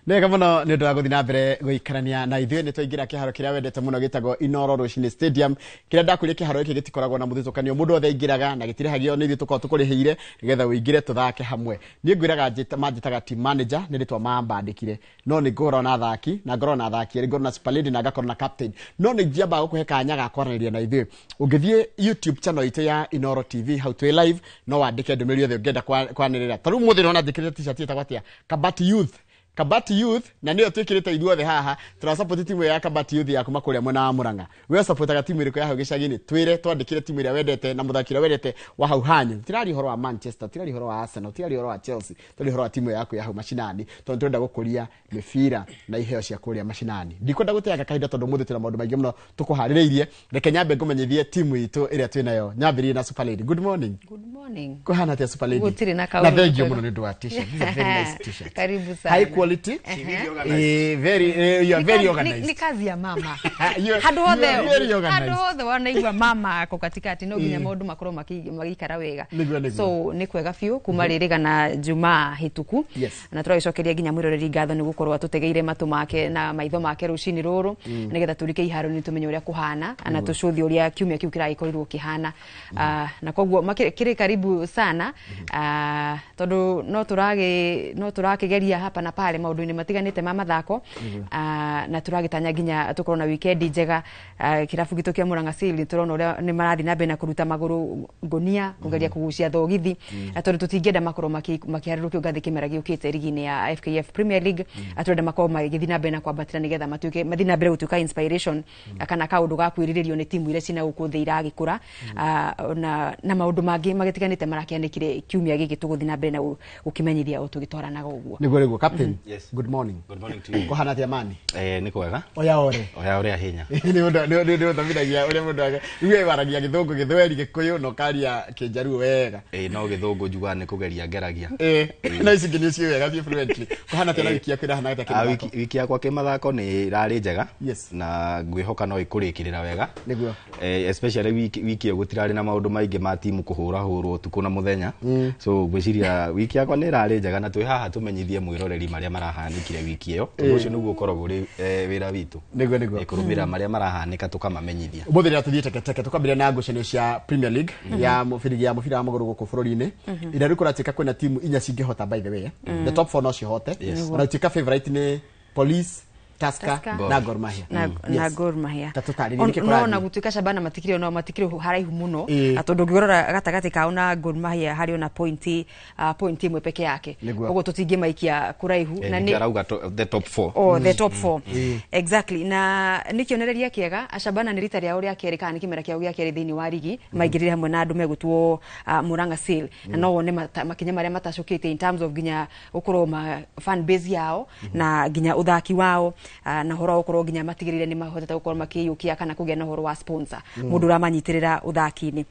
Nĩwega mũno nĩ ũndũ wa gũthiĩ na mbere gũikarania na ithuĩ. Nĩ twaingĩra kĩharo kĩrĩa wendete mũno gĩtagwo Inoro Rũcinĩ Stadium, kĩrĩa ndakwĩrire kĩharo gĩkĩ gĩtikoragwo na mũthutũkanio, mũndũ othe aingĩraga na gĩtirĩhagio, nĩ ithuĩ tũkoragwo tũkũrĩhĩire nĩgetha ũingĩre tũthake hamwe. Niĩ ngwĩraga manjĩtaga team manager, nĩ rĩtwa mambandĩkire, no nĩ ngoragwo na athaki na ngoragwo na athaki erĩ, ngoragwo na super lady na ngakorwo na captain, no nĩ njambaga gũkũhe kanya ga kwaranĩria na ithuĩ. Ũngĩthiĩ YouTube channel itũ ya Inoro TV, hau twĩ live, no wandĩke ndũmĩrĩri yothe ũngĩenda kwanĩrĩra. Ta rĩu mũthĩ nĩwona njĩkĩrĩte t-shirt ĩtagwo atĩa? Kabati Youth, Kabati Youth, na nĩyo twĩkĩrĩte ithuothe haha. Tũrasupport timu ya Kabati Youth ya kuma kũrĩa mwena wa Murang'a. We supportaga timu ĩrĩkũ ya hau gĩcagi-inĩ? Twĩre, twandĩkĩre timu ĩrĩa wendete na mũthaki ũrĩa wendete wa hau hanyu. Tiraria ũhoro wa Manchester, tiraria ũhoro wa Arsenal, tiraria ũhoro wa Chelsea, tiraria ũhoro wa timu yaku ya hau macinani, tondũ tũrenda gũkũria mĩbira na iheo cia kũrĩa macinani. Ndikwenda gũteanga kahinda tondũ ũmũthĩ twĩna maũndũ maingĩ mũno tũkũharĩrĩirie. Reke nyambe ngũmenyithie timu itũ ĩrĩa twĩnayo. Nyambĩrĩrie na Super Lady. Good morning. Good morning. Kũhana atĩa, Super Lady? Gũtirĩ na na kaũndũ. Thank you mũno nĩ ũndũ wa t-shirt. This is a very nice t-shirt. Karibu sana. High quality. Very, you are Ni very ni organized. kazi ya mama. You Handũ hothe are very organized. Handũ hothe wanaigua mama ako katikati, no nginya maũndũ makorwo magĩikara wega. Nĩguo. So nĩ kwega biũ kuma rĩrĩga na Jumaa hĩtũku. Na tũragĩcokeria nginya mwĩroreri ngatho nĩ gũkorwo atũtegeire matũ make na maitho make rũcinĩ rũrũ, nĩgetha tũrike iharo-inĩ, tũmenye ũrĩa kũhana na tũcũthie ũrĩa kiumia kĩu kĩragĩkorirwo kĩhana. Na koguo kĩrĩ karibu sana, tondũ no tũrakĩgeria hapa na pale maũndũ-inĩ matiganĩte ma mathako. Na tũragĩtanya nginya tũkorwo na weekend njega. Kĩrabu gitũ kĩa Murang'a Seal tũrona ũrĩa nĩ marathiĩ na mbere na kũruta magũrũ ngũnia kũgeria kũgucia thogithi. Tondũ tũtingĩenda makorwo makĩharũrũkio ngathĩ kĩmera gĩũkĩte rigi-inĩ ya FKF Premier League. Tũrenda makorwo magĩthiĩ na mbere na kwambatĩra nĩgetha matuĩke mathiĩ na mbere gũtuĩka inspiration kana kaũndũ ga kwĩrirĩrio nĩ timu iria cina gũkũ thĩ iragĩkũra. Na maũndũ mangĩ magĩtiganĩte marakĩanĩkire kiumia gĩkĩ, tũgũthiĩ na mbere na gũkĩmenyithia o tũgĩtwaranaga ũguo. Nĩguo. Captain. Yes. Good morning. Good morning to you. Kũhana atĩa, mani? Nĩ kwega. Oya ore. Oya ũrĩa hinya. Nĩ ũndũ nĩ ũthomithagia ũrĩa mũndũ rĩu we waragia Gĩthũngũ, Gĩthweri, Gĩkũyũ na ũkaria Kĩnjaruo wega. No Gĩthũngũ njugaga nĩ kũgeria ngeragia. No ici ingĩ nĩ ciĩ wega biũ fluently. Kũhana atĩa na wiki yaku ĩrahana atĩa kĩmathako? Wiki yakwa kĩmathako nĩ ĩrarĩ njega. Na ngwĩhoka no ĩkũrĩkĩrĩra wega. Especially wiki ĩyo gũtirarĩ na maũndũ maingĩ ma timu kũhũra hũrwo ũtukũ na mũthenya. So ngwĩciria wiki yakwa nĩ ĩrarĩ njega na twĩ haha tũmenyithie mwĩroreri marĩa marahanĩkire wiki ĩyo. Tondũ ũcio nĩguo ũkoragwo ũrĩ wĩra witũ. Nĩguo. Kũrũmĩrĩra marĩa marahanĩka tũkamamenyithia. Ũmũthĩ rĩrĩa tũthiĩ teke teke, tũkwambĩrĩria na ngucanio cia Premier League ya mũbira, ya mũbira wa magũrũ gũkũ bũrũri-inĩ, ĩrĩa rĩu kũratuĩka kwĩna timu inya cingĩhota. By the way, the top four no cihote. Ona gũtuĩka favorite nĩ Police, Tusker Tusker. na Gor Mahia. Na Gor Mahia. Ta tũtarĩrie nĩkĩ No kũrathiĩ. na gũtuĩka Shabana matikĩrĩ, no matikĩrĩ haraihu mũno. Tondũ ũngĩrora gatagatĩ kao na Gor Mahia harĩ ona point ĩmwe peke yake. Koguo tũtingĩmaikia kũraihu. Na nĩ arauga the top four. Oh, the top four. Exactly. Na nĩ kĩonereria kĩega. Shabana nĩ rita rĩao rĩa kerĩ kana nĩ kĩmera kĩao gĩa kerĩ thĩinĩ wa rigi maingĩrire hamwe na andũ megũtwo Murang'a Seal, na no wone makinya marĩa matacũkĩte in terms of nginya gũkorwo ma fan base yao na nginya ũthaki wao, na ũhoro wa gũkorwo nginya matigĩrĩire nĩ mahotete gũkorwo makĩiyũkia kana kũgĩa na ũhoro wa sponsor, mũndũ ũramanyitĩrĩra ũthaki-inĩ.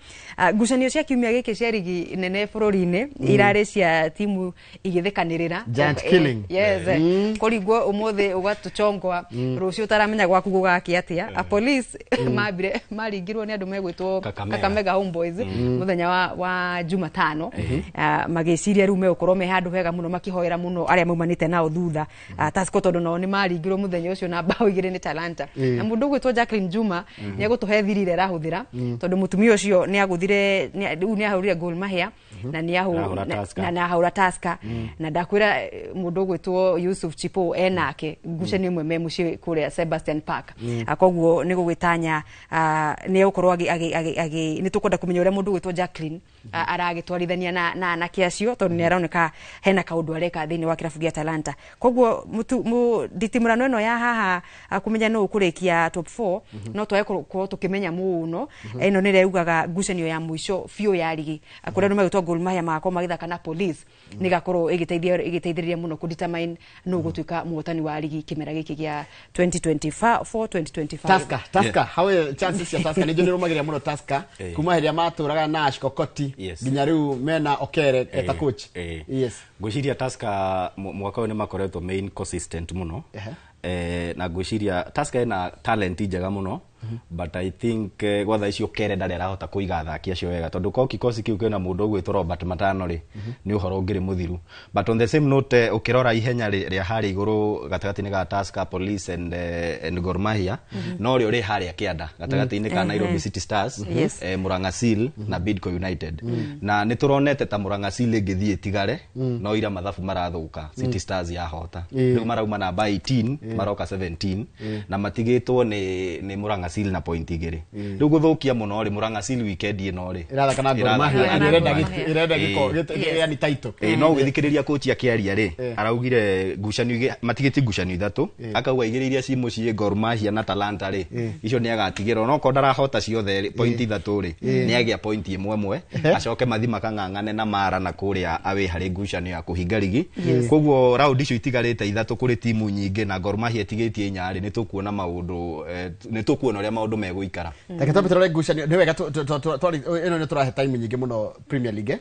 Ngucanio cia kiumia gĩkĩ cia rigi nene bũrũri-inĩ irarĩ cia timu igĩthekanĩrĩra. Giant killing. Yes. Kũringwo ũmũthĩ ũgatũchongwa, rũciũ ũtaramenya gwaku gũgakĩ atĩa. A Police mambire maringirwo nĩ andũ megwĩtwo Kakamega. Kakamega Homeboys mũthenya wa Jumatano. Magĩciria rĩu megũkorwo me handũ hega mũno, makĩhoera mũno arĩa maumanĩte nao thutha, Tusker, tondũ nao nĩ maringirwo mũthenya ũcio na bao 2 nĩ Talanta. Na mũndũ ũgwĩtwo Jacqueline Juma nĩ egũtũhe thiri ĩrĩa arahũthĩra, tondũ mũtumia ũcio nĩ agũthire rĩu nĩ ahũrire Gor Mahia na nĩ Arahũra Tusker. na nĩ ahũra Tusker. Na ndakwĩra, mũndũ ũgwĩtwo Yusuf Chipo enake ngucanio ĩmwe me mũciĩ kũrĩa Sebastian Park. Koguo nĩ gũgĩtanya nĩ egũkorwo nĩ tũkwenda kũmenya ũrĩa mũndũ ũgwĩtwo Jacqueline aragĩtwarithania na anake acio, tondũ nĩ aroneka hena kaũndũ areka thĩinĩ wa kĩrabu gĩa Talanta. Koguo nditimũrano ĩno ya haha, kũmenya nũ ũkũrĩkia top 4, no twage gũkorwo tũkĩmenya mũno. Ĩno nĩ ĩrĩa ngucanio ya mũico biũ ya rigi, kũrĩa andũ magĩtwo Gor Mahia magakorwo magĩthaka na Police, nĩ gakorwo ĩgĩteithĩrĩria mũno kũ determine nũ ũgũtuĩka mũhotani wa rigi kĩmera gĩkĩ gĩa 2024 2025. Tusker, how are chances cia Tusker? Nĩ njũĩ nĩ mũno Tusker kuma hĩrĩa matũraga na Ash Kokoti nginya rĩu mena Okere eta coach. Ngwĩciria Tusker mwaka ũyũ nĩ makoretwo main consistent mũno. Na ngwĩciria Tusker ĩna talent njega mũno. But I think gwa thaa icio Kere ndarĩ arahota kũiga athaki acio wega, tondũ ko kikosi kĩu kĩna mũndũ ũgwĩtwo Robert Matano rĩ, nĩ ũhoro ũngĩrĩ mũthiru. But on the same note, ũkĩrora ihenya rĩa harĩa igũrũ gatagatĩ-inĩ ga Tusker, Police and Gor Mahia, no rĩo rĩ harĩa kĩanda gatagatĩ-inĩ ka Nairobi City Stars, Murang'a Seal na Bidco United. Na nĩ tũronete ta Murang'a Seal ĩngĩthiĩ ĩtigare, no ira mathabu marathũka, City Stars yahota. Rĩu marauma namba 18 maroka 17, na matigĩtwo nĩ Murang'a Seal na point 2. Rĩu gũthũkia mũno rĩ, Murang'a Seal weekend ĩno rĩ ĩrathaka na Gor Mahia, ĩrenda gĩko, yani title. No ũgĩthikĩrĩria coach akĩaria rĩ, araugire ngucanio matigĩtie ngucanio 3, akauga 2 iria ci mũciĩ Gor Mahia na Talanta rĩ, icio nĩ agatigĩrwo, no korwo ndarahota ciothe point 3 rĩ, nĩ agĩa point 1 acoke mathi makang'ang'ane na Mara na kũrĩa away harĩ ngucanio ya kũhinga rigi. Koguo round icio itigarĩte 3 kũrĩ timu nyingĩ, na Gor Mahia ĩtigĩtie 4 rĩ, nĩ tũkuona maũndũ, nĩ tũkuona ũrĩa maũndũ megũikara. Reke twambe tũrore ngucanio, nĩ wega ĩno nĩ tũrahe time nyingĩ mũno Premier League.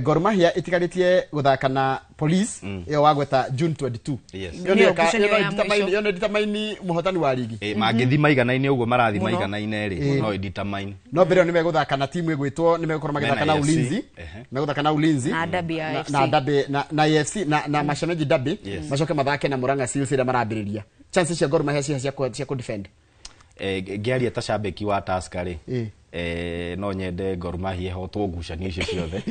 Gor Mahia ĩtigarĩtie gũthaka na Police ĩyo wagweta June 22. Ĩyo nĩ determine mũhotani wa ligi. Mangĩthi maiganaine ũguo marathi maiganaine rĩ, no determine. No mbere ĩyo nĩ megũthaka na timu ĩgwĩtwo, nĩ megũkorwo magĩthaka na Ulinzi, megũthaka na Ulinzi na Derby ya AFC, na Derby na AFC na Mashemeji Derby, macoke mathake na Murang'a Seal ĩrĩa marambĩrĩria. Chances cia Gor Mahia cia ku defend. Ngĩaria ta shabiki wa Tusker rĩ, no nyende Gor Mahia ĩhotwo ngucanio icio ciothe.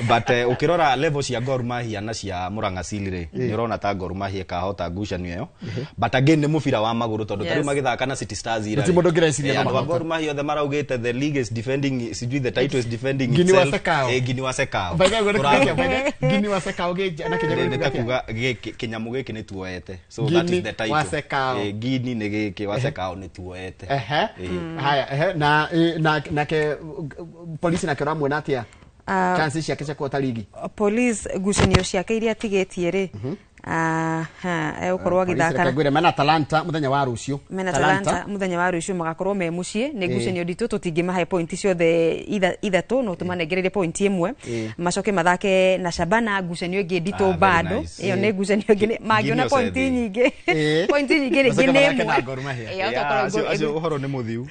But ũkĩrora level cia Gor Mahia na cia Murang'a Seal rĩ, nĩ ũrona ta Gor Mahia ĩkahota ngucanio ĩyo. But again nĩ mũbira wa magũrũ, tondũ tarĩu magĩthaka na City Stars ira rĩ, mũndũ ũngĩreciria no mahote. Gor Mahia othe maraugĩte the league is defending, sijui the title is defending itself. Gini wa Sekao. Gini wa Sekao na kĩnyamũ kuga kĩnyamũ gĩkĩ nĩ tuoete. So that is the title. Gini nĩ gĩkĩ wa Sekao nĩ tuoete. Haya, na nake Police nake ũramuona atĩa? Chances ciake cia kũhota ligi. Police ngucanio ciake iria atigĩtie rĩ, egũkorwo agĩthaka ngwĩre mena Talanta mũthenya wa rũciũ. Mena Talanta mũthenya wa rũciũ magakorwo me mũciĩ, nĩ ngucanio nditũ, tũtingĩmahe point ciothe 3, no tũmanengererie point 1, macoke mathake na Shabana ngucanio ĩngĩ nditũ bado. Ĩyo nĩ ngucanio ĩngĩ mangĩona point nyingĩ, point nyingĩ rĩngĩ nĩ ĩmwe. Acio ũhoro nĩ mũthiu.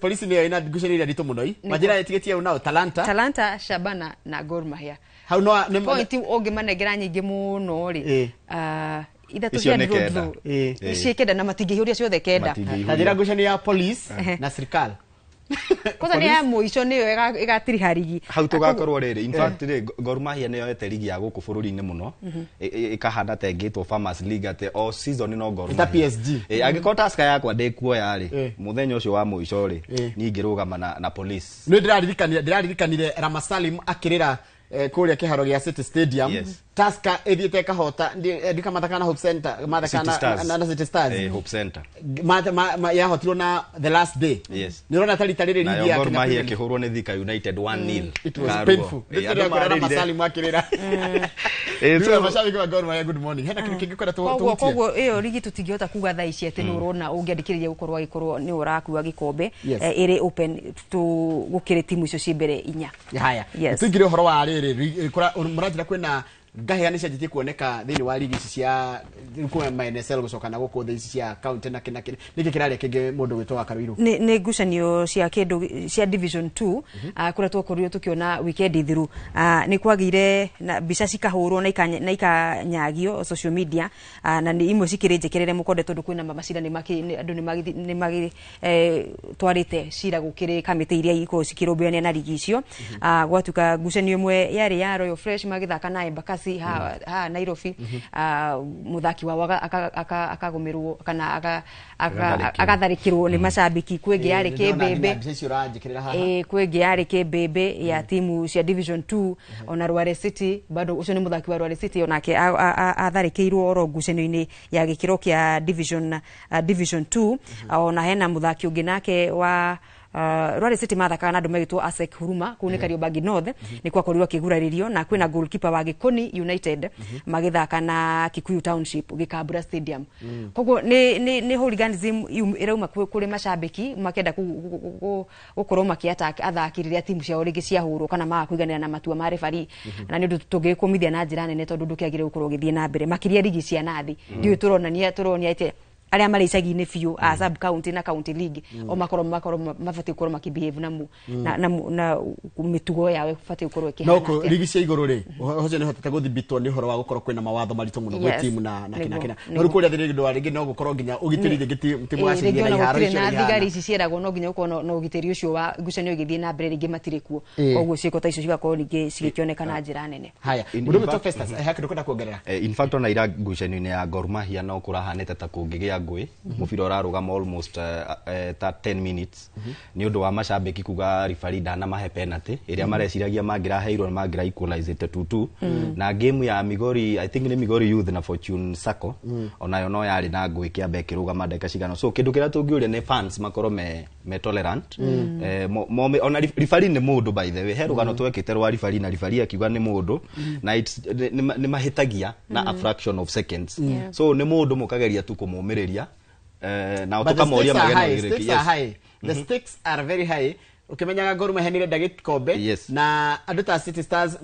Police nĩyo ĩna ngucanio iria nditũ mũno, manjĩra ĩtigĩtie nao Talanta, Shabana na Gor Mahia. Hau no point ũngĩmanengera nyingĩ mũno rĩ, 3 cia draw icio 9 na matingĩihũria ciothe 9. Ta njĩra ngucanio ya Police na Serikali kwanza nĩ ya mũico nĩyo ĩgatiriha rigi. Hau tũgakorwo rĩrĩ, in fact rĩ, Gor Mahia nĩyo yoete rigi ya gũkũ bũrũri-inĩ mũno, ĩkahana ta ĩngĩtwo Farmers League atĩ o season no Gor Mahia. Ta PSG. Angĩkorwo Tusker yakwa ndĩkuoya rĩ, mũthenya ũcio wa mũico rĩ, niĩ ingĩrũgama na Police. Nĩ ndĩraririkanire Ramasalim akĩrĩra kũrĩa kĩharo gĩa City Stadium. Tusker ĩthiĩte ĩkahota ndika mathaka na Hope Center, mathaka na City Stars, Hope Center yahotirwo na the last day. Nĩ ũrona ta rita rĩrĩ ligi ya Gor Mahia ĩkĩhũrwo nĩ Thika United 1-0. It was painful. Ramasalim akĩrĩra. Mashabiki wa Gor Mahia, good morning. Hena kĩndũ kĩngĩ kwenda tũhutie? Koguo ĩyo ligi tũtingĩhota kuga thaa ici atĩ nĩ ũrona ũngĩandĩkĩrĩria gũkorwo agĩkorwo nĩ ũrakua gĩkombe, ĩrĩ open gũkĩrĩ timu icio ciĩ mbere 4. Haya, tũingĩre ũhoro wa rĩrĩ, mũranjĩra kwĩna ngahĩa nĩ cianjĩtie kuoneka thĩinĩ wa ligi ici cia kuma NSL gũcoka na gũkũ thĩ ici cia county na kĩ na kĩ. Nĩkĩ kĩrarĩa kĩngĩ mũndũ wĩtwo wa Karuiru? Nĩ ngucanio cia kĩndũ cia Division 2, kũrĩa twakorirwo tũkĩona weekend thiru, nĩ kwagĩire na mbica cikahũrwo na ikanyagio social media, na nĩ imwe cikĩrĩ njĩkĩrĩre mũkonde tondũ kwĩna macira andũ nĩ magĩtwarĩte cira gũkĩrĩ kamĩtĩ iria ikoragwo cikĩrũmbũyania na ligi icio. Gwatuĩka ngucanio ĩmwe yarĩ ya Royal Fresh magĩthaka na Embakasi ha Nairobi, muthaki wao akagũmĩrwo kana agatharĩkĩrwo nĩ macambĩki. Kwĩngĩ yarĩ kĩmbĩmbĩ, kwĩngĩ yarĩ kĩmbĩmbĩ ya timu cia Division 2, ona Rware City bado ũcio nĩ mũthaki wa Rware City onake atharĩkĩirwo oro ngucanio-inĩ ya gĩkĩro kĩa Division 2. Ona hena mũthaki ũngĩ nake wa Rware City mathakaga na andũ megĩtwo Asek Huruma kũu nĩ Kariobangi North, nĩ kwakorirwo akĩgurarĩrio, na kwĩna goalkeeper wa Gĩkoni United magĩthaka na Kikuyu Township Gĩkambura Stadium. Koguo nĩ hooliganism ĩrauma kũrĩ macambĩki makĩenda gũkorwo makĩ-attack athaki rĩrĩa timu ciao rĩngĩ ciahũrwo kana maga kũiganĩra na matua ma referee, na nĩ ũndũ tũngĩkũmithia na njĩra nene tondũ ndũkĩagĩrĩire gũkorwo ũgĩthiĩ na mbere makĩria ligi cia nathi. Ndiũĩ tũronia atĩ arĩa marĩ icagi-inĩ biũ a sub county na county league o makorwo mabatiĩ gũkorwo makĩbehave na mĩtugo yao ĩbatiĩ gũkorwo ĩkĩhana no kũ ligi cia igũrũ rĩ ũcio nĩ hotete gũthibitwo nĩ ũhoro wa gũkorwo kwĩna mawatho maritũ mũno gwĩ timu na kina no rĩu kũrĩa thĩ nĩ rĩngĩ no gũkorwo nginya ũgitĩri rĩngĩ timu ya ciringi na iharo icio na thigari ici ciĩragwo no nginya gũkorwo na ũgitĩri ũcio wa ngucanio ĩgĩthiĩ na mbere rĩngĩ matirĩ kuo koguo ciĩko ta icio cigakorwo rĩngĩ cigĩkĩoneka na njĩra nene. Haya mũndũ ũmwe Festus he kĩndũ kwenda kuongerera. In fact ona ira ngucanio-inĩ ya Gor Mahia no kũrahanĩte ta kũngĩgĩa ngũĩ mũbira ũrarũgama almost ta 10 minutes nĩ ũndũ wa macambĩki kuga referee ndanamahe penalty ĩrĩa mareciragia mangĩraheirwo na mangĩra equalize 2-2 na game ya Migori, I think nĩ Migori Youth na Fortune Sacco onayo no yarĩ na ngũĩ kĩambe ĩkĩrũgama ndagĩka cigana. So kĩndũ kĩrĩa tũngĩũria nĩ fans makorwo me tolerant ona referee nĩ mũndũ, by the way he rũgano twekĩte rwa referee na referee akiuga nĩ mũndũ na nĩ mahĩtagia na a fraction of seconds so nĩ mũndũ mũkageria tu kũmũmĩrĩria na tũkamoria mageno. Yes, the stakes are very high. Ukimenyaga Gor Mahia nĩrenda gĩkombe na andũ ta City Stars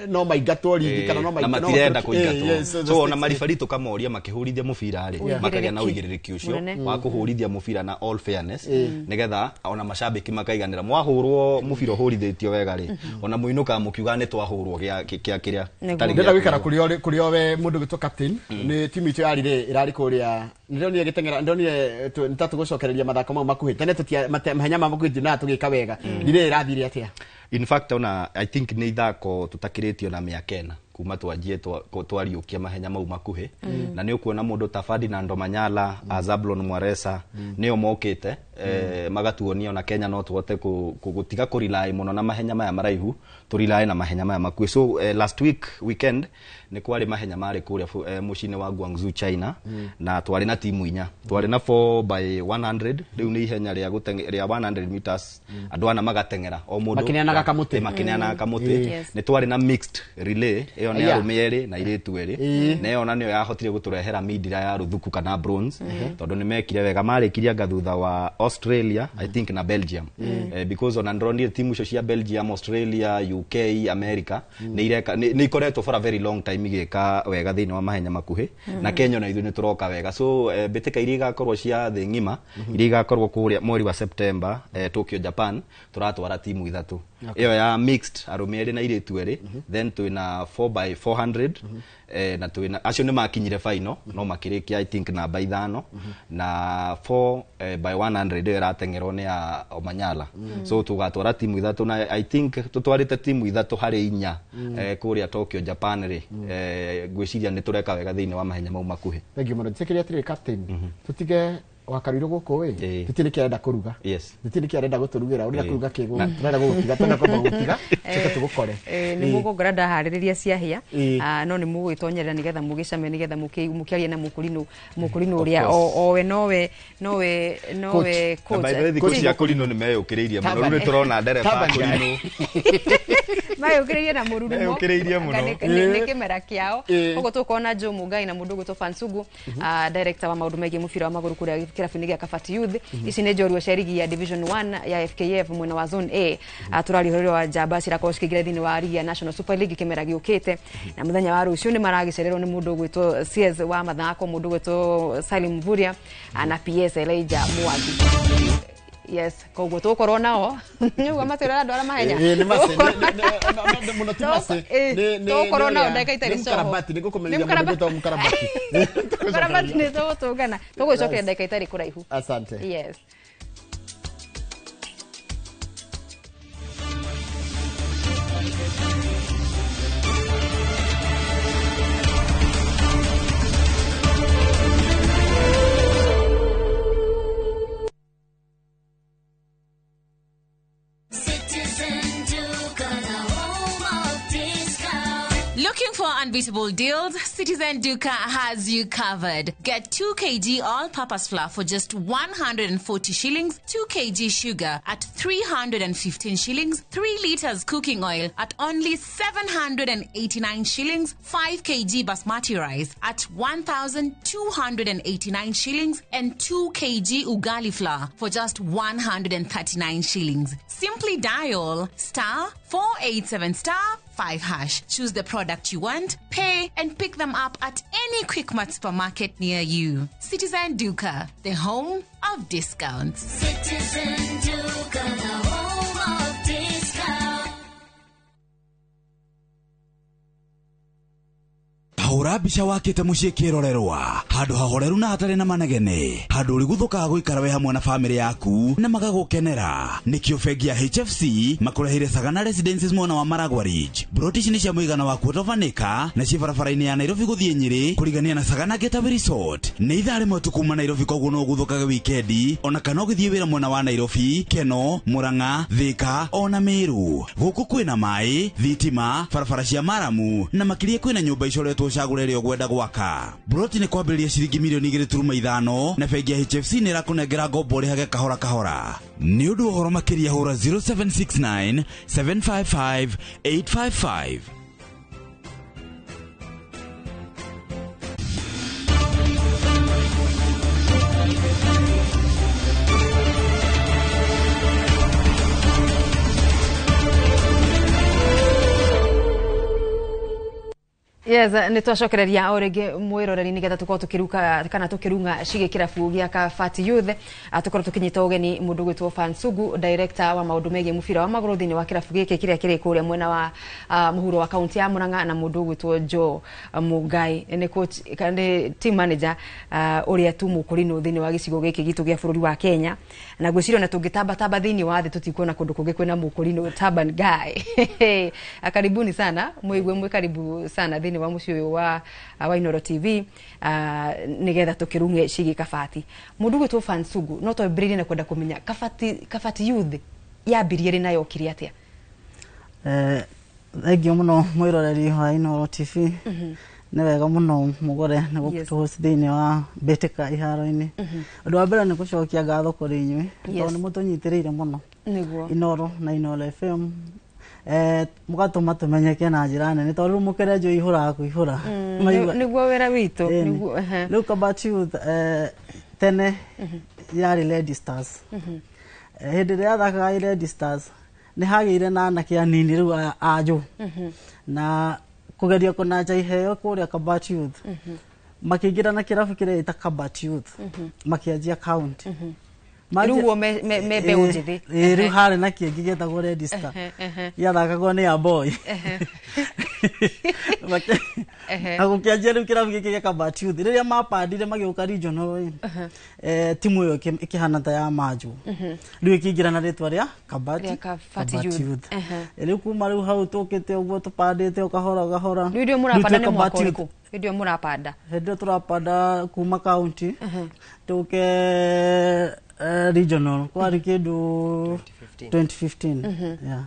no maingatwo rigi kana no matirenda kũingatwo. So ona maribari tũkamoria makĩhũrithia mũbira rĩ makagĩa na ũigĩrĩrĩki ũcio wa kũhũrithia mũbira na all fairness nĩgetha ona macambĩki makaiganĩra mwahũrwo mũbira ũhũrithĩtio wega rĩ ona mũinũka mũkiuga nĩ twahũrwo gĩa kĩrĩa. Ndĩrenda gũikara kũrĩ o we mũndũ gwĩtwo captain nĩ timu itũ yarĩ rĩ ĩrarĩ kũrĩa ndĩronire gĩteng'era ndĩronire nĩ tũgũcokereria mathako mau makuhĩ tene mahenya ma makuhĩ na tũgĩka wega rĩrĩ ĩrathire atĩa? In fact ona I think nĩ ithako tũtakĩrĩtio na mĩaka ĩna kuma twanjie twariũkia mahenya mau makuhĩ na nĩ ũkuona mũndũ ta Ferdinand Omanyala, Zablon Mwaresa nĩo mokĩte magatuonia ona Kenya no tũhote gũtiga kũrely mũno na mahenya maya maraihu tũrely na mahenya maya makuhĩ. So last week weekend nĩ kwarĩ mahenya marĩ kũrĩa mũciĩ-inĩ wa Guangzhou China na twarĩ na timu inya, twarĩ na 4x100 rĩu nĩ ihenya rĩa 100 meters andũ ana magateng'era o mũndũ makĩneanaga kamũtĩ nĩ twarĩ na mixed relay ĩyo nĩ arũme erĩ na airĩtu erĩ na ĩyo ona nĩyo yahotire gũtũrehera mindira ya rũthuku kana bronze tondũ nĩ mekire wega marĩkirie anga thutha wa Australia I think na Belgium because ona ndĩronire timu icio cia Belgium, Australia, UK, America nĩ ikoretwo for a very long time igĩka wega thĩinĩ wa mahenya makuhĩ na Kenya ona ithuĩ nĩ tũroka wega. So mbĩtĩka iria igakorwo cia thĩ ng'ima iria igakorwo kũrĩa mweri wa September Tokyo Japan tũratwara timu ithatũ ĩyo ya mixed arũme erĩ na airĩtu erĩ then twĩna 4x400 na twĩna acio nĩ makinyire final no makĩrĩkia I think namba 5 na 4x100 ĩyo ĩrateng'erwo nĩ ya Omanyala. So tũgatwara timu ithatũ na I think tũtwarĩte timu ithatũ harĩ inya kũrĩa Tokyo Japan rĩ ngwĩciria nĩ tũreka wega thĩinĩ wa mahenya mau makuhĩ. Thank you mũno. Njĩkĩre atĩrĩrĩ captain tũtige wakaruirwo gũkũ ĩ tũtirĩ nĩkĩ arenda kũruga tũtirĩ nĩkĩ arenda gũtũrugĩra ũrenda kũruga kĩ tũrenda gũgũtiga tũrenda kwamba gũgũtiga coke tũgũkore. Nĩ mũgũngora ndaharĩrĩria ciahĩa no nĩ mũgwĩtonyerera nĩgetha mũgĩcame nĩgetha mũkĩarie na mũkũrinũ ũrĩa owe nowe coach. By the way thikũ cia kũrinũ nĩ meyũkĩrĩirie mũno rĩu nĩ tũrona ndereba kũrinũ mayũkĩrĩirie na mũrurumo nĩ kĩmera kĩao. Koguo tũkona Joe Mũngai na mũndũ ũgwĩtwo Fansugu director wa maũndũ megiĩ mũbira wa magũrũ kũrĩa kĩrabu-inĩ gĩa Kabati Youth. Ici nĩ njorua cia rigi ya Division 1 ya FKF mwena wa Zone A. Tũraria ũhoro wa njamba cirakorwo cikĩingĩra thĩinĩ wa rigi ya National Super League kĩmera gĩũkĩte na mũthenya wa rũciũ nĩ maragĩcererwo nĩ mũndũ ũgwĩtwo CS wa mathako mũndũ ũgwĩtwo Salim Mvurya na PS Elijah Mwangi. Yes, koguo tũgũkorwo nao nĩguo matwĩra andũ arĩa mahenya tũgũkorwo nao ndagĩka itarĩ coho mũkarabati nĩ tũgũtũngana tũgũgĩcokeria ndagĩka itarĩ kũraihu. Asante. Yes. Looking for unbeatable deals? Citizen Duka has you covered. Get 2 kg all-purpose flour for just 140 shillings, 2 kg sugar at 315 shillings, 3 liters cooking oil at only 789 shillings, 5 kg basmati rice at 1,289 shillings, and 2 kg ugali flour for just 139 shillings. Simply dial *487 *5 5 hash. Choose the product you want, pay, and pick them up at any Quickmart supermarket near you. Citizen Duka, the home of discounts. Citizen Duka, the home of discounts. Hũra mbica wakĩte mũciĩ kĩrorerwa handũ hahoreru na hatarĩ na manegene handũ ũrĩguthũkaga gũikara we hamwe na bamĩrĩ yaku na magagũkenera. Nĩkĩo bengi ya HFC makũreheire Sagana Residences mwena wa Maragua Ridge. Broti ici nĩ cia mũigana wa quarter of an acre na ciĩ barabara-inĩ ya Nairobi gũthiĩ Nyĩrĩ kũrigania na Sagana Getaway Resort. Nĩ ithaa rĩmwe tu kuma Nairobi, koguo no ũguthũkage wikendi ona kana ũgĩthiĩ wĩra mwena wa Nairobi, Keno, Murang'a, Thika ona Meru. Gũkũ kwĩna maĩ, thitima, barabara cia maramu na makĩria kwĩna nyũmba icoretwo cagũre ĩrĩa ũgwenda gwaka. Broti nĩ kwambĩrĩria ciringi milioni 2.5 na bengi ya HFC nĩ ĩrakũnengera ngombo ũrĩhage kahora kahora. Nĩ ũndũ wa ũhoro makĩria hũra 0769 755 855. Yes, nĩ twacokereria o rĩngĩ mwĩroreri nĩgetha tũkorwo tũkĩruka kana tũkĩrung'a cigĩ kĩrabu gĩa Kabati Youth. Tũkorwo tũkĩnyita ũgeni mũndũ ũgwĩtwo Fansugu, director wa maũndũ megiĩ mũbira wa magũrũ thĩinĩ wa kĩrabu gĩkĩ kĩrĩa kĩrĩ kũrĩa mwena wa mũhuro wa kaunti ya Murang'a, na mũndũ ũgwĩtwo Joe Mungai nĩ coach kana nĩ team manager ũrĩa tu mũkũrinũ thĩinĩ wa gĩcigo gĩkĩ gitũ gĩa bũrũri wa Kenya. Na ngwĩciria ona tũngĩtambatamba thĩinĩ wa thĩ tũtikuona kũndũ kũngĩ kwĩna mũkũrinũ Taban Guy. Karibuni sana, mwĩigue mwĩ karibu sana thĩinĩ wa mũciĩ ũyũ wa Inooro TV nĩgetha tũkĩrung'e ciĩgiĩ Kabati. Mũndũ ũgwĩtwo Fansugu, no twambĩrĩrie na kwenda kũmenya Kabati Youth yambirie rĩ na yokire atĩa? Thengiũ mũno mwĩroreri wa Inooro TV. Nĩ wega mũno mũgũre nĩ gũtũhost thĩinĩ wa mbĩtĩka iharo-inĩ. Ũndũ wa mbere nĩ gũcokia ngatho kũrĩ inyuĩ tondũ nĩ mũtũnyitĩrĩire mũno Inooro na Inooro FM. Mũgatũma tũmenyeke na njĩra nene tondũ rĩu mũkerenjo ihũraga kũihũra. Nĩguo wĩra witũ. Rĩu Kabati Youth tene yarĩ Lady Stars. Hĩndĩ ĩrĩa yathakaga Lady Stars nĩ hagĩire na anake anini rĩu anjũ na kũgeria kũnanja iheo kũrĩa Kabati Youth makĩingĩra na kĩrabu kĩrĩa gĩta Kabati Youth makĩanjia county. Rĩu me mbeũ njĩthĩ. Rĩu harĩ na kĩngĩ gĩetagwo Red Star gĩathakagwo nĩ Aboy. Na gũkĩanjia rĩu kĩrabu gĩkĩ gĩa Kabati Youth rĩrĩa mapandire magĩũka regional timu ĩyo ĩkĩhana ta ya manjũ rĩu ĩkĩingĩra na rĩtwa rĩa Kabati Youth. Rĩu kuma rĩu hau tũkĩte ũguo tũpandĩte o kahora kahora. Rĩu iria mũrapanda nĩ mwaka ũrĩkũ? Hĩndĩ ĩyo mũrapanda? Hĩndĩ ĩyo tũrapanda kuma county tũke regional kwari kĩndũ 2015. Yeah.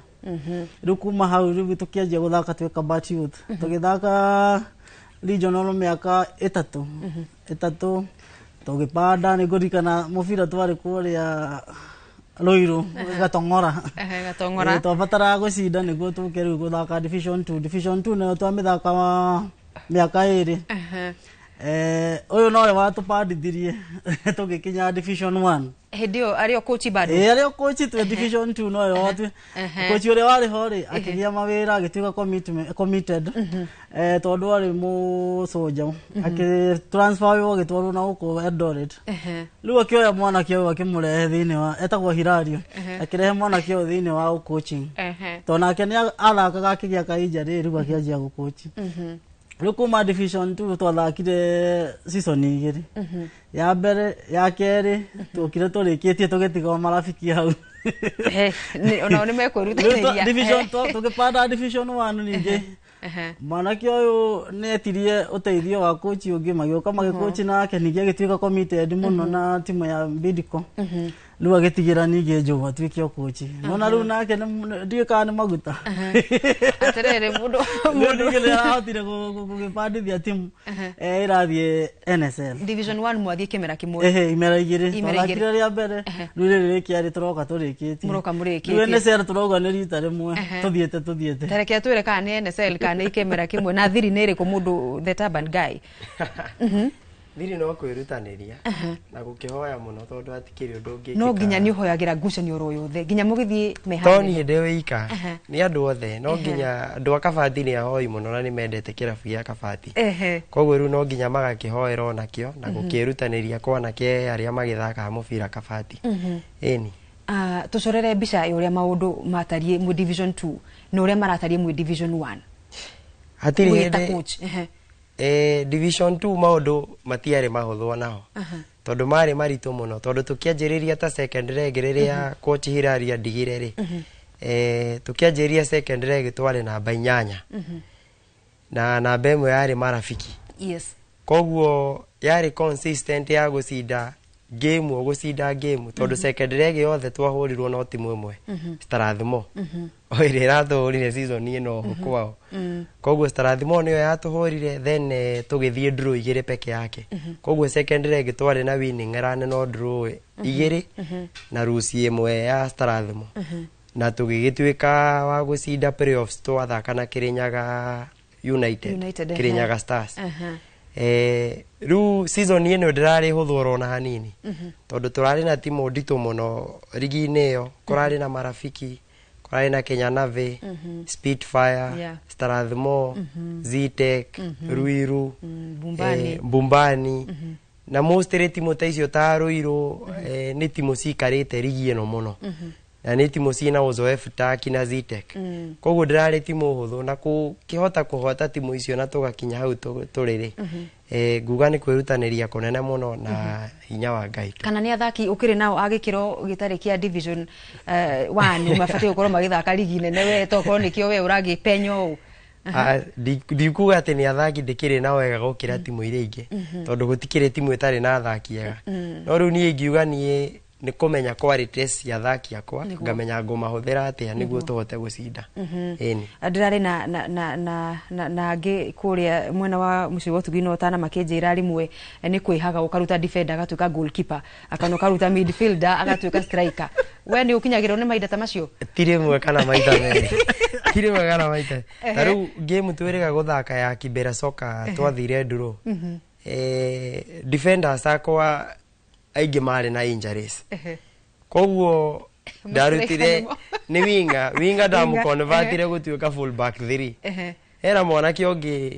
Rĩu kuma hau rĩu tũkĩanjia gũthaka twĩ Kabati Youth tũgĩthaka regional mĩaka ĩtatũ tũgĩpanda. Nĩ ngũririkana mũbira twarĩ kũrĩa Ruiru Gatong'ora. Twabataraga gũcinda nĩguo tũke rĩu gũthaka Division 2. Division 2 nayo twamĩthaka mĩaka ĩrĩ. Ũyũ nowe watũpandithirie tũgĩkinya Division 1. Hĩndĩ ĩyo arĩ o coach bado? Arĩ o coach twĩ Division 2 nowe watu. Coach ũrĩa warĩ ho rĩ akĩgĩa mawĩra agĩtuĩka committed tondũ arĩ mũcũnja akĩ transfer wĩra agĩtwarwo na gũkũ Eldoret. Rĩu akĩoya mwanake ũyũ akĩmũrehe thĩinĩ wa etagwo Hilario akĩrehe mwanake ũyũ thĩinĩ wa coaching tondũ nake nĩ athakaga akĩgĩa ka injury rĩu akĩanjia gũcoach. Rĩu kuma Division 2 twathakire season igĩrĩ. Ya mbere ya kerĩ tũkire tũrĩkĩtie tũgĩtiga marafiki hau. Onao nĩ mekwĩrutanĩria. Division tũgĩpanda Division 1 ningĩ. Mwanake ũyũ nĩ etirie ũteithio wa coach ũngĩ magĩũka magĩcoach nake ningĩ agĩtuĩka committed mũno na timu ya Bidco. Rĩu agĩtigĩra ningĩ Joe atuĩke o coach. Nona rĩu nake ndiũĩ kana nĩ maguta. Atĩrĩrĩ mũndũ ningĩ nĩ arahotire gũgĩbandithia timu ĩrathiĩ NSL. Division 1 mwathiĩ kĩmera kĩmwe. Imera igĩrĩ. Twathakire rĩa mbere rĩu rĩrĩ rĩkĩarĩ tũroka tũrĩkĩtie. Mũroka mũrĩkĩtie. Rĩu NSL tũrauga nĩ rita rĩmwe tũthiĩte. Ta reke twĩre kana nĩ NSL kana nĩ kĩmera kĩmwe na thiri nĩ ĩrĩkũ mũndũ the Taban Guy. Thiri no kwĩrutanĩria na gũkĩhoya mũno tondũ hatikĩrĩ ũndũ ũngĩ. No nginya nĩ ũhoyagĩra ngucanio oro yothe nginya mũgĩthiĩ to meharĩria. niĩ ndĩ wika, nĩ andũ othe, no nginya andũ a Kabati nĩ ahoi mũno na nĩ mendete kĩrabu gĩa Kabati. Koguo rĩu no nginya magakĩhoera onakĩo na gũkĩĩrutanĩria kwa anake arĩa magĩthakaga mũbira Kabati. Ĩni. Tũcorere mbica ya ũrĩa maũndũ matariĩ mwĩ division 2 na ũrĩa maratariĩ mwĩ division 1. Hatirĩ Wĩ ta hĩndĩ coach. Division 2 maũndũ matiarĩ mahũthũ onaho, tondũ marĩ maritũ mũno, tondũ tũkĩanjĩrĩria ta second leg rĩrĩa coach Hilary andigire rĩ, tũkĩanjĩrĩria second leg twarĩ namba 8 na namba 1 yarĩ Marafiki. Koguo yarĩ consistent ya gũcinda game o gũcinda game, tondũ second leg yothe twahũrirwo no timu ĩmwe, Strathmore, o ĩrĩa ĩratũhũrire season ĩno kwao. Koguo Strathmore nĩyo yatũhũrire, then tũgĩthiĩ draw 2 peke yake. Koguo second leg twarĩ na winning run no draw 2 na ruci 1 ya Strathmore, na tũgĩgĩtuĩka wa gũcinda playoffs twathaka na Kirinyaga United, United, Kirinyaga Stars. Rĩu season ĩno ndĩrarĩ hũthũ oro na hanini, tondũ tũrarĩ na timu nditũ mũno rigi-inĩ ĩyo. Kũrarĩ na Marafiki, kũrarĩ na Kenya Navy, Spitfire, Strathmore, Zetech, Ruiru, Bumbani. Bumbani. Na mostly timu ta icio ta Ruiru, nĩ timu cikarĩte rigi ĩno mũno na nĩ timu ciĩna uzoefu ta kina Zetech. Koguo ndĩrarĩ timu hũthũ, na kũkĩhota kũhota timu icio na tũgakinya hau tũrĩ rĩ, nguga nĩ kwĩrutanĩria kũnene mũno na hinya wa Ngai tu. Kana nĩ athaki ũkĩrĩ nao a gĩkĩro gĩtarĩ kĩa division 1 mabatiĩ gũkorwo magĩthaka rigi nene, we tokorwo nĩkĩo we ũragĩpenya ũũ? Ndikuga atĩ nĩ athaki ndĩkĩrĩ na wega gũkĩra timu iria ingĩ, tondũ gũtikĩrĩ timu ĩtarĩ na athaki ega. No rĩu niĩ ingiuga niĩ nĩ kũmenya qualities cia athaki akwa, ngamenya ngũmahũthĩra atĩa nĩguo tũhote gũcinda. Ĩni. Ndĩrarĩ na na na na na na angĩ kũrĩa mwena wa mũciĩ wa ũtugi no tana makĩnjĩra rĩmwe nĩ kwĩhaga ũkaruta defender agatuĩka goalkeeper, akana ũkaruta midfielder agatuĩka striker. We nĩ ũkinyagĩrwo nĩ mahinda ta macio? Ti rĩmwe kana maita merĩ, ti rĩmwe kana maita. Ta rĩu game twĩrĩga gũthaka ya Kibera Soccer twathire draw, defenders akwa aingĩ marĩ na injuries, koguo ndarutire nĩ winga ndamũconvertire gũtuĩka full back 3. Hena mwanake ũngĩ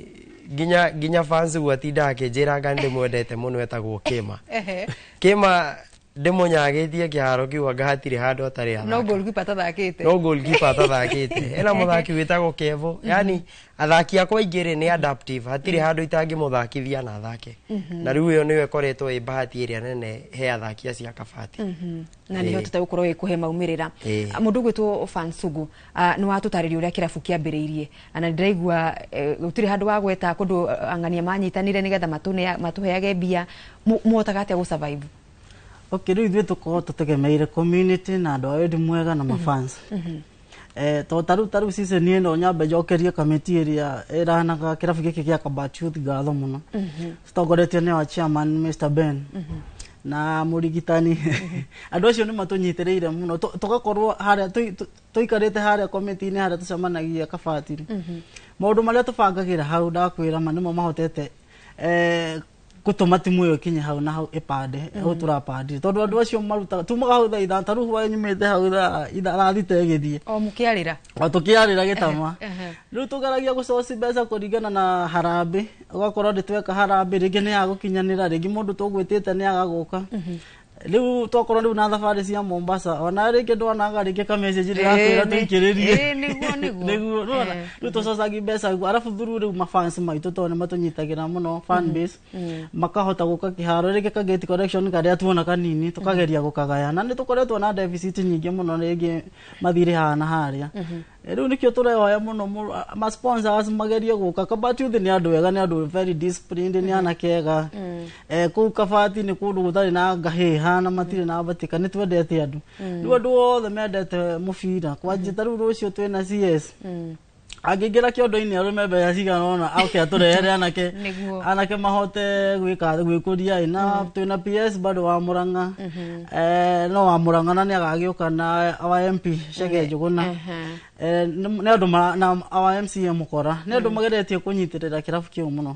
nginya fans guo atindaga akĩnjĩra anga ndĩmwendete mũno, etagwo Kĩma. Kĩma ndĩmũnyagĩtie kĩharo kĩu anga hatirĩ handũ atarĩ No athaka. goalkeeper atathakĩte. No goalkeeper atathakĩte. Hena mũthaki wĩtagwo Kevo. Yani athaki akwa aingĩ rĩ nĩ adaptive, hatirĩ handũ itangĩmũthakithia na athake. Na rĩu ĩyo nĩyo ĩkoretwo ĩ bahati ĩrĩa nene he athaki acio a Kabati. Na nĩ hotete gũkorwo ĩkũhe maumĩrĩra. Mũndũ ũgwĩtwo Fansugu, nĩ watũtarĩria ũrĩa kĩrabu kĩambĩrĩirie, na ndĩraigua gũtirĩ handũ wagweta kũndũ ang'ania manyitanire nĩgetha matũheage mbia. Mũhotaga atĩa gũ survive? Okay, rĩu ithuĩ tũkorwo tũtegemeire community na andũ a wendi mwega na mafans. To tarĩu season ĩno nyambe njokerie kamĩtĩ ĩrĩa ĩranaga kĩrabu gĩkĩ gĩa Kabati Youth ngatho mũno, citongoretio nĩ wa chairman Mr Ben na mũrigitani. Andũ acio nĩ matũnyitĩrĩire mũno, tũgakorwo harĩa tũikarĩte harĩa komĩtĩ-inĩ harĩa tũcemanagia Kabati. Maũndũ marĩa tũbangagĩra hau, ndakwĩra ma nĩmo mahotete gũtũma timu ĩyo ĩkinye hau na hau ĩpande hau tũrapandire, tondũ andũ acio marutaga tumaga hau thaa 5, tarĩu hwaĩ nyumĩte hau thaa ithaa 6 ĩgĩthiĩ. O mũkĩarĩra. O tũkĩarĩra gĩtama. Rĩu tũgeragia gũcoci mbeca kũringana na harambĩ, ũgakorwo ndĩ tweka harambĩ rĩngĩ nĩ yagũkinyanĩra, rĩngĩ mũndũ tũgwĩtĩte nĩ aga gũka. Rĩu twakorwo rĩu na thabarĩ cia Mombasa, ona rĩngĩ ndwonaga rĩngĩ ka message ndĩrakwĩra tũikĩrĩrie. Nĩguo. Nĩguo nĩwona, rĩu tũcocagia mbeca guo, arabu through rĩu mafans maitũ, tondũ nĩ matũnyitagĩra mũno, fan base makahota gũka kĩharo, rĩngĩ ka gate collection karĩa tuona kanini tũkageria gũkagaya, na nĩ tũkoretwo na deficit nyingĩ mũno, rĩngĩ mathirĩ haha na harĩa. Rĩu nĩkĩo tũrehoya mũno ma sponsors magerie gũka. Kabati Youth nĩ andũ ega, nĩ andũ very disciplined, nĩ anake ega. Kũu Kabati nĩ kũndũ gũtarĩ na ngahĩha na matirĩ na batika, nĩ twendete andũ. Rĩu andũ othe mendete mũbira kwanjia ta rĩu rũciũ twĩna CS angĩingĩra kĩondo-inĩ arũme mbeca cigana ũna oke atũrehere anake, anake mahote gwĩka gwĩkũria ĩ. Na twĩna PS bado wa Murang'a, no wa Murang'a na nĩ agagĩũka na our MP Chege Njũgũna. Nĩ andũ na our MCA Mũkora, nĩ andũ mageretie kũnyitĩrĩra kĩrabu kĩu mũno.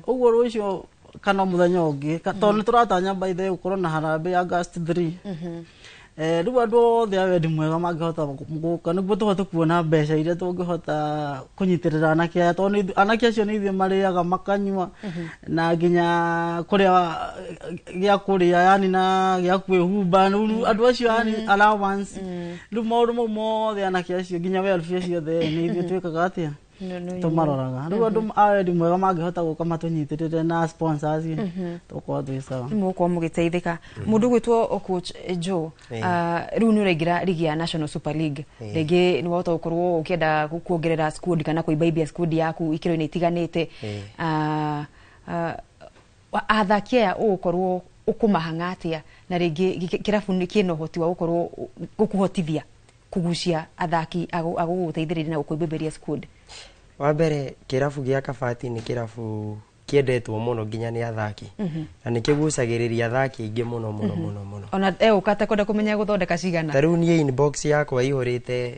Ũguo rũciũ kana mũthenya ũngĩ tondũ nĩ tũratanya by the way gũkorwo na harambee August 3. Rĩu andũ othe a wendi mwega mangĩhota gũka nĩguo tũhote kuona mbeca iria tũngĩhota kũnyitĩrĩra anake aya, tondũ anake acio nĩ ithuĩ marĩaga makanyua na nginya kũrĩa gĩa kũrĩa, yani na gĩa kwĩhumba, rĩu andũ acio yani allowance, rĩu maũndũ mau mothe anake acio nginya welfare ciothe nĩ ithuĩ twĩkaga atĩa, tũmaroraga. Rĩu andũ a wendi mwega mangĩhota gũka matũnyitĩrĩre na sponsors, tũkorwo twĩ sawa. Mũgũkorwo mũgĩteithĩka. Mũndũ ũgwĩtwo coach Joe, rĩu nĩ ũraingĩra ligi ya National Super League, rĩngĩ nĩ wahota gũkorwo ũkĩenda kuongerera squad kana kũimbaimbia squad yaku ikĩro-inĩ itiganĩte. Athaki aya ũgũkorwo ũkũmahang'a atĩa, na rĩngĩ kĩrabu nĩ kĩna ũhoti wa gũkorwo gũkũhotithia kũgucia athaki a gũgũteithĩrĩria na gũkũimbaimbĩria squad? Wa mbere kĩrabu gĩa Kabati nĩ kĩrabu kĩendetwo mũno nginya nĩ athaki, na nĩ kĩgucagĩrĩria athaki aingĩ mũno mũno mũno mũno. Ona egũka atekwenda kũmenya gũthondeka cigana. Ta rĩu niĩ inbox yakwa ĩihũrĩte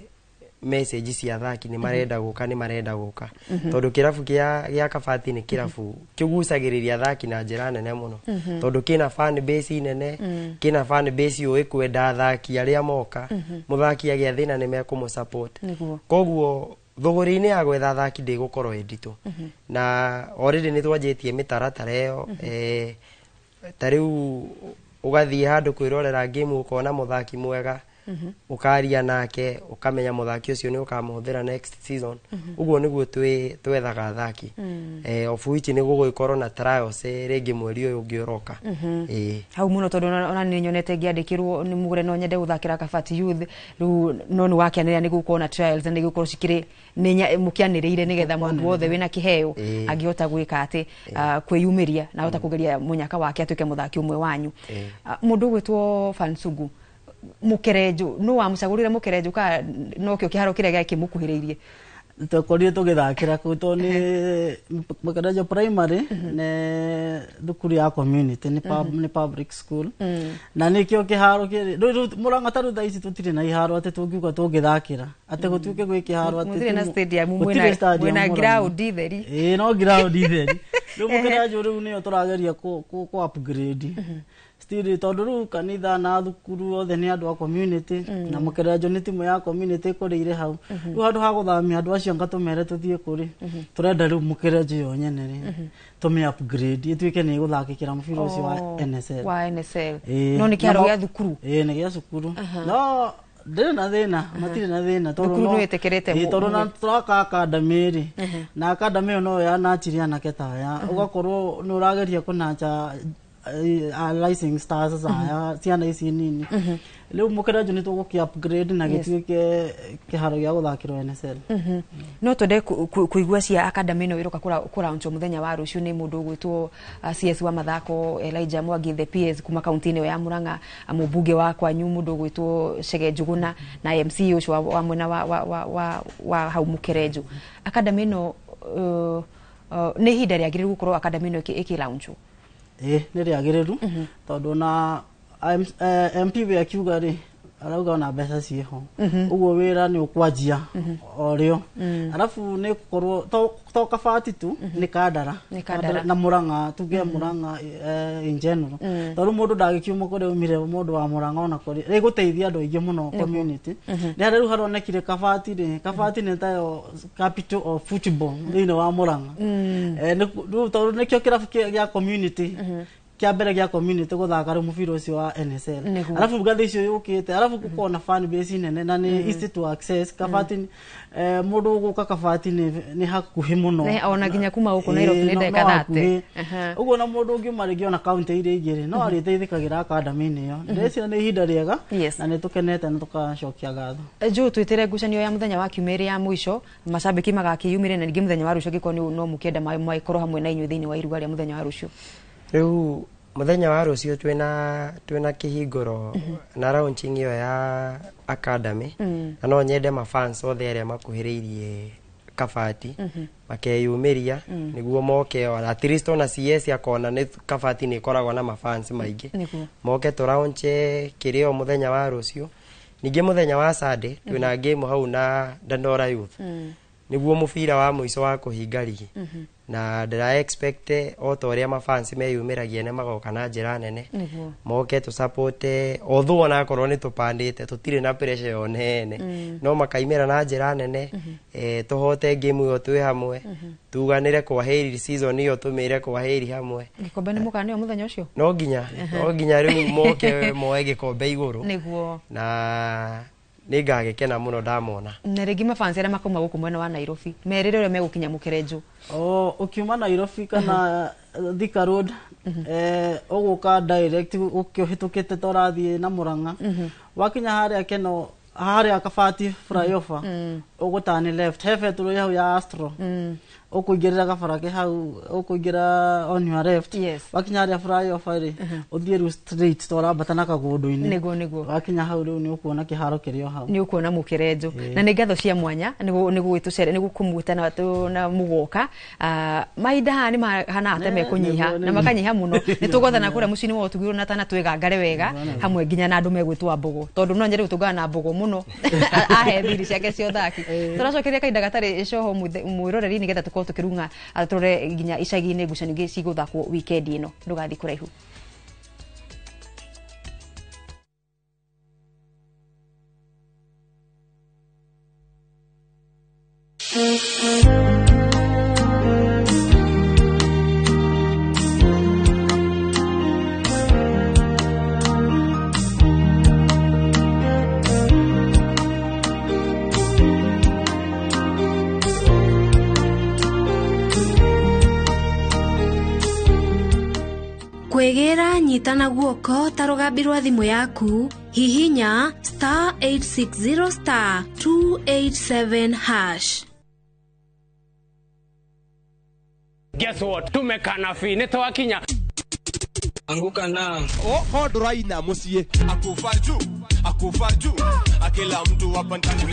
message cia athaki, nĩ marenda gũka, nĩ marenda gũka, tondũ kĩrabu gĩa Kabati nĩ kĩrabu kĩgucagĩrĩria athaki na njĩra nene mũno, tondũ kĩna fan base nene, kĩna fan base yũĩ kwenda athaki arĩa moka, mũthaki agĩa thĩna nĩ mekũmũ support. Koguo thũgũrĩ-inĩ ya gwetha athaki ndĩgũkorwo ĩ nditũ, na already nĩ twanjĩtie mĩtaratara ĩyo. Ta rĩu ũgathiĩ handũ kwĩrorera game ũkona mũthaki mwega, ũkaria nake ũkamenya mũthaki ũcio nĩ ũkamũhũthĩra next season. Ũguo nĩguo twethaga athaki, of which nĩ gũgũgĩkorwo na trials rĩngĩ mweri ũyũ ũngĩ ũroka. Hau mũno, tondũ ona nĩ nyonete ngĩandĩkĩrwo nĩ mũgũre no nyende gũthakĩra Kabati Youth, rĩu no nĩ wakĩanĩrĩra nĩ gũkorwo na trials na nĩ gũkorwo cikĩrĩ mũkĩanĩrĩire nĩgetha mũndũ wothe wĩna kĩheo angĩhota gwĩka atĩ kwĩyumĩria na ahota kũgeria mũnyaka wake atuĩke mũthaki ũmwe wanyu. Mũndũ ũgwĩtwo Fansugu Mũkerenjũ, nũ wamũcagũrire Mũkerenjũ ka nokĩo kĩharo kĩrĩa gĩakĩmũkuhĩrĩirie? Twakorire tũgĩthakĩra kũu tondũ nĩ Mũkerenjũ primary nĩ thukuru ya community, nĩ public school, na nĩkĩo kĩharo kĩrĩ rĩu Mũrang'a. Ta rĩu thaa ici tũtirĩ na iharo atĩ tũngiuga tũngĩthakĩra atĩ gũtuĩke gwĩ kĩharo atĩ Mũtirĩ na stadium, mwĩna ground theri. Ĩĩ, no ground theri. Rĩu Mũkerenjũ rĩu nĩyo tũrageria kũ upgrade still, tondũ rĩu kanitha na thukuru othe nĩ andũ a community, na Mũkerenjũ nĩ timu ya community ĩkũrĩire hau. Rĩu handũ ha gũthamia andũ acio anga tũmere tũthiĩ kũrĩ, tũrenda rĩu Mũkerenjũ yo nyene rĩ tũmĩ upgrade ĩtuĩke nĩ ĩgũthakĩkĩra mũbira ũcio wa NSL. Wa NSL. No nĩ kĩharo gĩa thukuru? Ĩĩ, nĩ gĩa cukuru, no ndĩrĩ na thĩna, matirĩ na thĩna. Thukuru nĩ wĩtĩkĩrĩte? Tondũ na tũraka academy rĩ, na academy ĩyo no yanachirie anake ta aya, ũgakorwo nĩ ũrageria kũnacha rising stars aya, ciana ici nini. Rĩu Mũkerenjũ nĩ tũgũkĩ upgrade na gĩtuĩke kĩharo gĩa gũthakĩrwo NSL. No twende kũigua cia academy ĩno ĩroka kũraunchwo mũthenya wa rũciũ nĩ mũndũ ũgwĩtwo CS wa mathako Elijah Mwangi, the PS kuma kaunti-inĩ ĩyo ya Murang'a, mũmbunge wa kwanyu mũndũ ũgwĩtwo Chege Njuguna, na MC ũcio wa mwena wa hau Mũkerenjũ. Academy ĩno, nĩ ihinda rĩagĩrĩru gũkorwo academy ĩno ĩkĩlaunchwo? Ĩĩ, nĩ rĩagĩrĩru, tondũ na MP we akiuga rĩ, arauga ona mbeca ciĩho, ũguo wĩra nĩ ũkwanjia o rĩo. Arabu nĩ gũkorwo to Kabati tu, nĩ Kandara na Murang'a, tuge Murang'a in general, tondũ mũndũ ndagĩkiuma kũrĩa aumire, mũndũ wa Murang'a ona kũrĩ ĩgũteithia andũ aingĩ mũno community. Nĩ harĩa rĩu haronekire Kabati rĩ, Kabati nĩ tayo capital of football thĩinĩ wa Murang'a, rĩu tondũ nĩkĩo kĩrabu gĩa community kĩa mbere gĩa community gũthaka rĩu mũbira ũcio wa NSL. Arabu ngathĩ icio yũkĩte, arabu gũkorwo na fan base nene na nĩ easy to access Kabati. Mũndũ ũgũka Kabati nĩ hakuhĩ mũno. Ona nginya kuma gũkũ Nairobi nĩ ndagĩka 30. Ũguo na mũndũ ũngiuma rĩngĩ ona kaunti iria ingĩ rĩ, no arĩteithĩkagĩra academy-inĩ ĩyo. Ndĩreciria nĩ ihinda rĩega na nĩ tũkenete na tũkacokia ngatho. Joe, twĩtĩre ngucanio ya mũthenya wa kiumia ĩrĩa ya mũico macambĩki magakĩyumĩria, na ningĩ mũthenya wa rũciũ angĩkorwo no mũkĩenda magĩkorwo hamwe na inyuĩ thĩinĩ wa iruga rĩa mũthenya wa rũciũ. Rĩu mũthenya wa rũciũ twĩna kĩhingũro na launching ĩyo ya academy, na no nyende mafans othe arĩa makuhĩrĩirie Kabati makeyumĩria nĩguo moke, at least ona CS akona nĩ Kabati nĩ ĩkoragwo na mafans maingĩ, moke tũraunche kĩrĩo mũthenya wa rũciũ. Ningĩ mũthenya wa Sunday twĩna game hau na Dandora Youth. Nĩguo mũbira wa mũico wa kũhinga rigi. Na ndĩra expect o ta ũrĩa mafans meyumĩragia nĩ magoka na njĩra nene. Moke tũ support, although onakorwo nĩ tũpandĩte tũtirĩ na pressure yo nene, no makaimĩra na njĩra nene, tũhote game ĩyo twĩ hamwe, tuganĩre kwaheri season ĩyo, tũmĩre kwaheri hamwe. Gĩkombe nĩ mũkaneo mũthenya ũcio? No nginya rĩu moke moe gĩkombe igũrũ. Na nĩ ngagĩkena mũno ndamona. Na rĩngĩ mafans arĩa makauma gũkũ mwena wa Nairobi merĩre ũrĩa megũkinya Mũkerenjũ. O ũkiuma Nairobi kana Thika Road, ũgũka direct ũkĩhĩtũkĩte ta ũrathiĩ na Murang'a. Wakinya harĩa Keno, harĩa Kabati flyover, ũgũtani left, he betũrũ hau ya Astro, ũkũingĩrĩra gabara ke hau, ũkũingĩra on your left. Wakinya harĩa flyover rĩ, ũthiĩ rĩu straight ta ũrambata na kagũndũ-inĩ. Nĩguo nĩguo. Wakinya hau rĩu nĩ ũkuona kĩharo kĩrĩ o hau. Nĩ ũkuona Mũkerenjũ. Na nĩ ngatho cia mwanya nĩ gũgĩtũcere, nĩ gũkũmwĩta na mũgoka. Mahinda haha nĩ mahana ta mekũnyiha na makanyiha mũno. Nĩ tũgwathana kũrĩa mũciĩ-inĩ wa ũtugirwo na tana twĩgangare wega hamwe nginya na andũ megwĩtwo Mbogo, tondũ no nyende gũtũngana na Mbogo mũno ahe thiri ciake cia ũthaki. Tũracokeria kahinda gatarĩ coho mwĩroreri nĩgetha tũkorwo tũkĩrung'a, tũrore nginya icagi-inĩ ngucanio ingĩ cigũthakwo weekend ĩno. Ndũgathiĩ kũraihu. Kwĩgĩra nyita na guoko ta rũgambi rwa thimũ yaku, hihinya *860*287#. Guess what? Tumekana fi nĩ twakinya. Anguka na oho ndũraina mũciĩ akufa juu, akufa juu, akila mtu hapa ndani.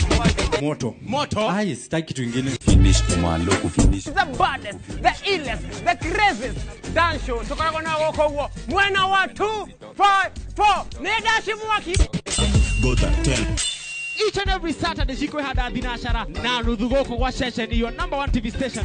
Moto. Moto. Ai, sitaki kitu ingine. Finish kumalo kufinish. The baddest, the illest, the craziest dance show tukoragwo na gũkũ ũguo mwena wa 254 nĩ ndaci mwaki. Gota 10. Each and every Saturday cikwĩhanda thinacara na nuthu gũkũ gwa ceceni your number one TV station.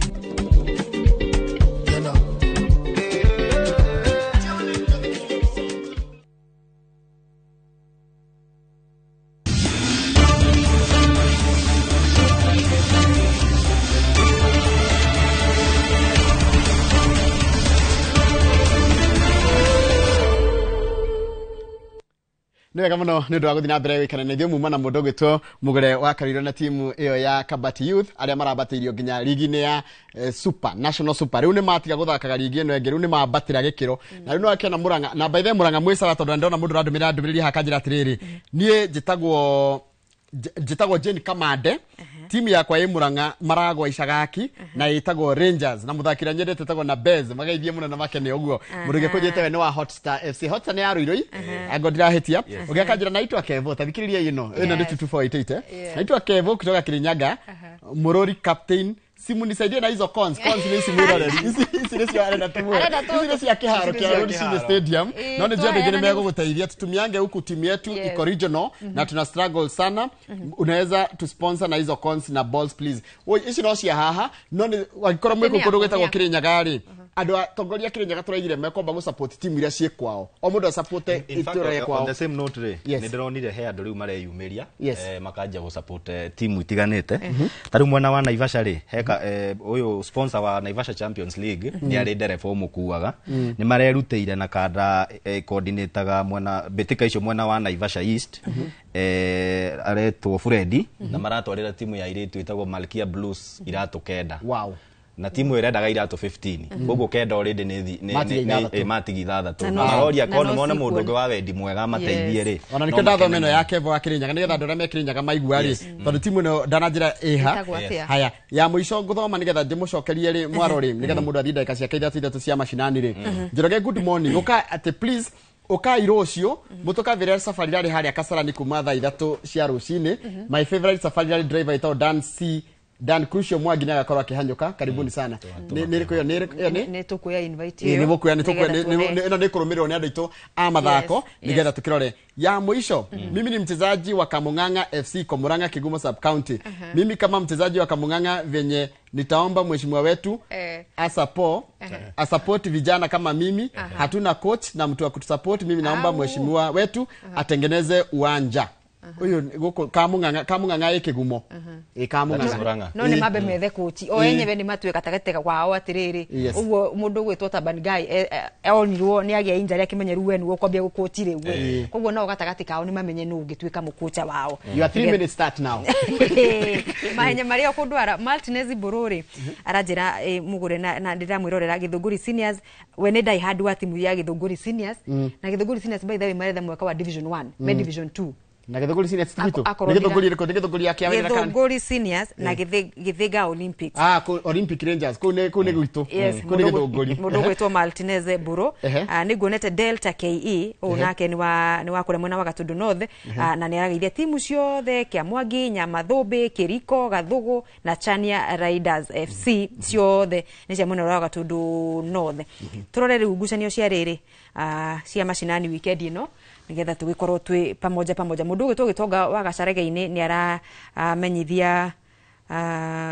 Nĩ wega mũno nĩ ũndũ wa gũthiĩ na mbere gũikara na ithuĩ. Muma na mũndũ ũgwĩtwo Mũgũre wa Karirũ na timu ĩyo ya Kabati Youth arĩa marambatĩirio nginya rigi-inĩ ya Super National Super. Rĩu nĩ matiga gũthakaga rigi ĩno ĩngĩ, rĩu nĩ mambatĩra gĩkĩro. Na rĩu nĩ wakĩona Mũrang'a na by the way Mũrang'a mwĩcara, tondũ ndona mũndũ ũrandũmĩra ndũmĩrĩri haha akanjĩra atĩrĩrĩ, niĩ njĩtagwo Jane Kamande, timu yakwa ĩ Murang'a maragwa icagaki na ĩtagwo Rangers, na mũthaki ũrĩa nyendete etagwo na Bez. Mageithie mũno na makene ũguo. Mũndũ ũngĩ kũnjĩte we nĩ wa Hot Star FC. Hot Star nĩ ya Ruirui ango ndirahĩtia. Ũngĩ akanjĩra naitwa Kevo, ta thikĩrĩria ĩno nĩ 2488, naitwa Kevo kutoka Kirinyaga, Murori captain, simu nisaidie na hizo cons. Cons ni ici mwĩroreri, ici nĩcio arenda tumuhe. Arenda Ici nĩ cia kĩharo Ici nĩ kĩa cia Road City kĩharo. Stadium. No nĩ njũĩ andũ aingĩ nĩ twaheana. Megũgũteithia tutumiange huku, timu yetu iko regional na tuna struggle sana, unaweza tu sponsor na hizo cons na balls please. Oi, ici no cia haha, no nĩ angĩkorwo mwĩ Nĩ kũndũ yakwa, gwĩtagwo nĩ yakwa. Kirinyaga rĩ, andũ atongoria a Kirinyaga tũraigire mekwamba gũ support timu iria ciĩ kwao, o mũndũ asapote In fact, itũra rĩa on kwao. the same note rĩ, nĩ ndĩronire he andũ rĩu mareyumĩria, makanjia gũ support timu itiganĩte. Ta rĩu mwena wa Naivasha rĩ, heka ũyũ sponsor wa Naivasha Champions League nĩ arĩ ndereba ũmũkuaga. Nĩ marerutĩire na kanda coordinataga mwena mbĩtĩka icio mwena wa Naivasha East, aretwo Freddy, na maratwarĩra timu ya airĩtu ĩtagwo Malkia Blues iratũ 9. Na timu ĩrendaga iratũ 15, koguo 9 already nĩ Matiga 6. Matiga 6. Na Na maroria na korwo no nĩ mone mũndũ cikuona. ũngĩ wa wendi mwega mateithie rĩ, Ona no nikio ndathoma makene ĩno mũno. ya Kevo wa Kirinyaga nigetha andũ arĩa me Kirinyaga maigua rĩ, tondũ timu ĩno ndananjĩra ĩha. Ĩtagwo atĩa? Haya, ya mũico ngũthoma nĩgetha ndĩmũcokerie rĩ mwaro rĩ, nĩgetha mũndũ athiĩ ndagĩka ciake ithatũ ithatũ cia macinani rĩ. Njoroge, good morning, ũka atĩ please ũkai rũciũ mũtũkavĩre safari rally harĩa Kasarani kuma thaa 3 cia rũcinĩ. My favorite safari rally driver ĩtagwo Dan C. Dan Crucio Mwangi nĩ agakorwo akĩhanyũka. Karibuni sana. Nĩ nĩ ĩrĩkũ ĩyo? Nĩ ĩrĩkũ ĩyo? Nĩ Nĩ tũkuoya invite ĩyo ĩyo. nĩ mũkuoya, nĩ tũkuoya. Nĩgetha tuone. Ĩno nĩ kũrũmĩrĩrwo nĩ andũ aitũ a mathako, nĩgetha tukĩrore ya mwisho. Mimi ni mchezaji wa Kamung'ang'a FC Komurang'a, Kigumo sub county. Mimi kama mchezaji wa Kamung'ang'a, venye nitaomba mheshimiwa wetu asapo asupport vijana kama mimi. Hatuna coach na mtu wa kutusupport. Mimi naomba mheshimiwa wetu atengeneze uwanja uyu guku Kamung'ang'a. Kamung'ang'a ĩ Kigumo, ĩ Kamung'ang'a. Murang'a. No nĩ mambe methe kũci o enyewe nĩ matue gatagatĩ wao atĩrĩrĩ. Yes. Ũguo mũndũ ũgwĩtwo Taban Guy onirwo nĩ agĩa injury, akĩmenya rĩu we nĩwe ũkwambia gũkũci rĩu we. Koguo nao gatagatĩ kao nĩ mamenye nũ ũngĩtuĩka mũkũcha wao. Your 3 minutes start now. Mahenya marĩa ũkũndwara Martinez Borori aranjĩra mũgũre na ndĩramwĩrorera Gĩthũngũri Seniors. We nĩ die-hard wa timu ya Gĩthũngũri Seniors, na Gĩthũngũri Seniors, by the way, maretha mwaka wa Division 1, me Division 2. Na Gĩthũngũri Seniors ti gwitũ. Akorwo Nĩ Gĩthũngũri ĩrĩkũ? Nĩ Gĩthũngũri ya Kĩawĩra kana? Gĩthũngũri Seniors na Gĩthĩga Olympics. Ah, Olympic Rangers kũu nĩ, kũu nĩ gwitũ. Yes, Kũu nĩ Gĩthũngũri. Mũndũ ũgwĩtwo Martinez Buro. Nĩ nguonete Delta KE ũũ, nake nĩ wa kũrĩa mwena wa Gatundu North. Na nĩ arageithia timu ciothe, Kĩamwangi, Nyamathũmbĩ, Kĩriko, Gathũgũ na Chania Riders FC, ciothe nĩ cia mwena wa Gatundu North. Tũrore rĩu ngucanio cia rĩrĩ cia macinani weekend ĩno, nĩgetha tũgĩkorwo twĩ pamoja pamoja. Mũndũ ũgwĩtwo Gĩtonga wa Gacarege-inĩ nĩ aramenyithia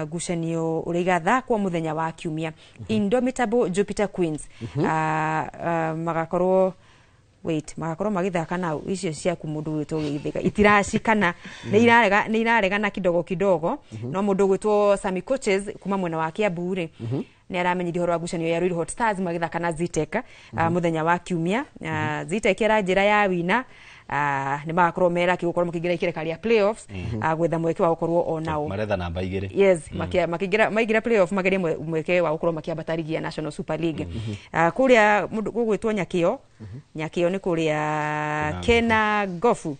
ngucanio ũrĩa igathakwo mũthenya wa kiumia. Indomitable Jupiter Queens magakorwo, wait, magakorwo magĩthaka nao. Icio ciaku, mũndũ ũgwĩtwo Gĩthĩga, itiracikana, nĩ irarega, nĩ iraregana kidogo kidogo. No mũndũ ũgwĩtwo Sami Coaches kuma mwena wa Kiambu rĩ, nĩ aramenyithia ũhoro wa ngucanio ya Ruiru Hot Stars magĩthaka na Zetech mũthenya wa kiumia. Zetech ĩra njĩra ya wina nĩ magakorwo meraki gũkorwo makĩingĩra ikĩreka rĩa playoffs, gwetha mweke wa gũkorwo onao Maretha namba 2. Yes, makĩingĩra, maingĩra playoff magerie mweke wa gũkorwo makĩambata ligi ya National Super League. Kũrĩa mũndũ gũgwĩtwo Nyakĩo, Nyakĩo nĩ kũrĩa Kena Gofu,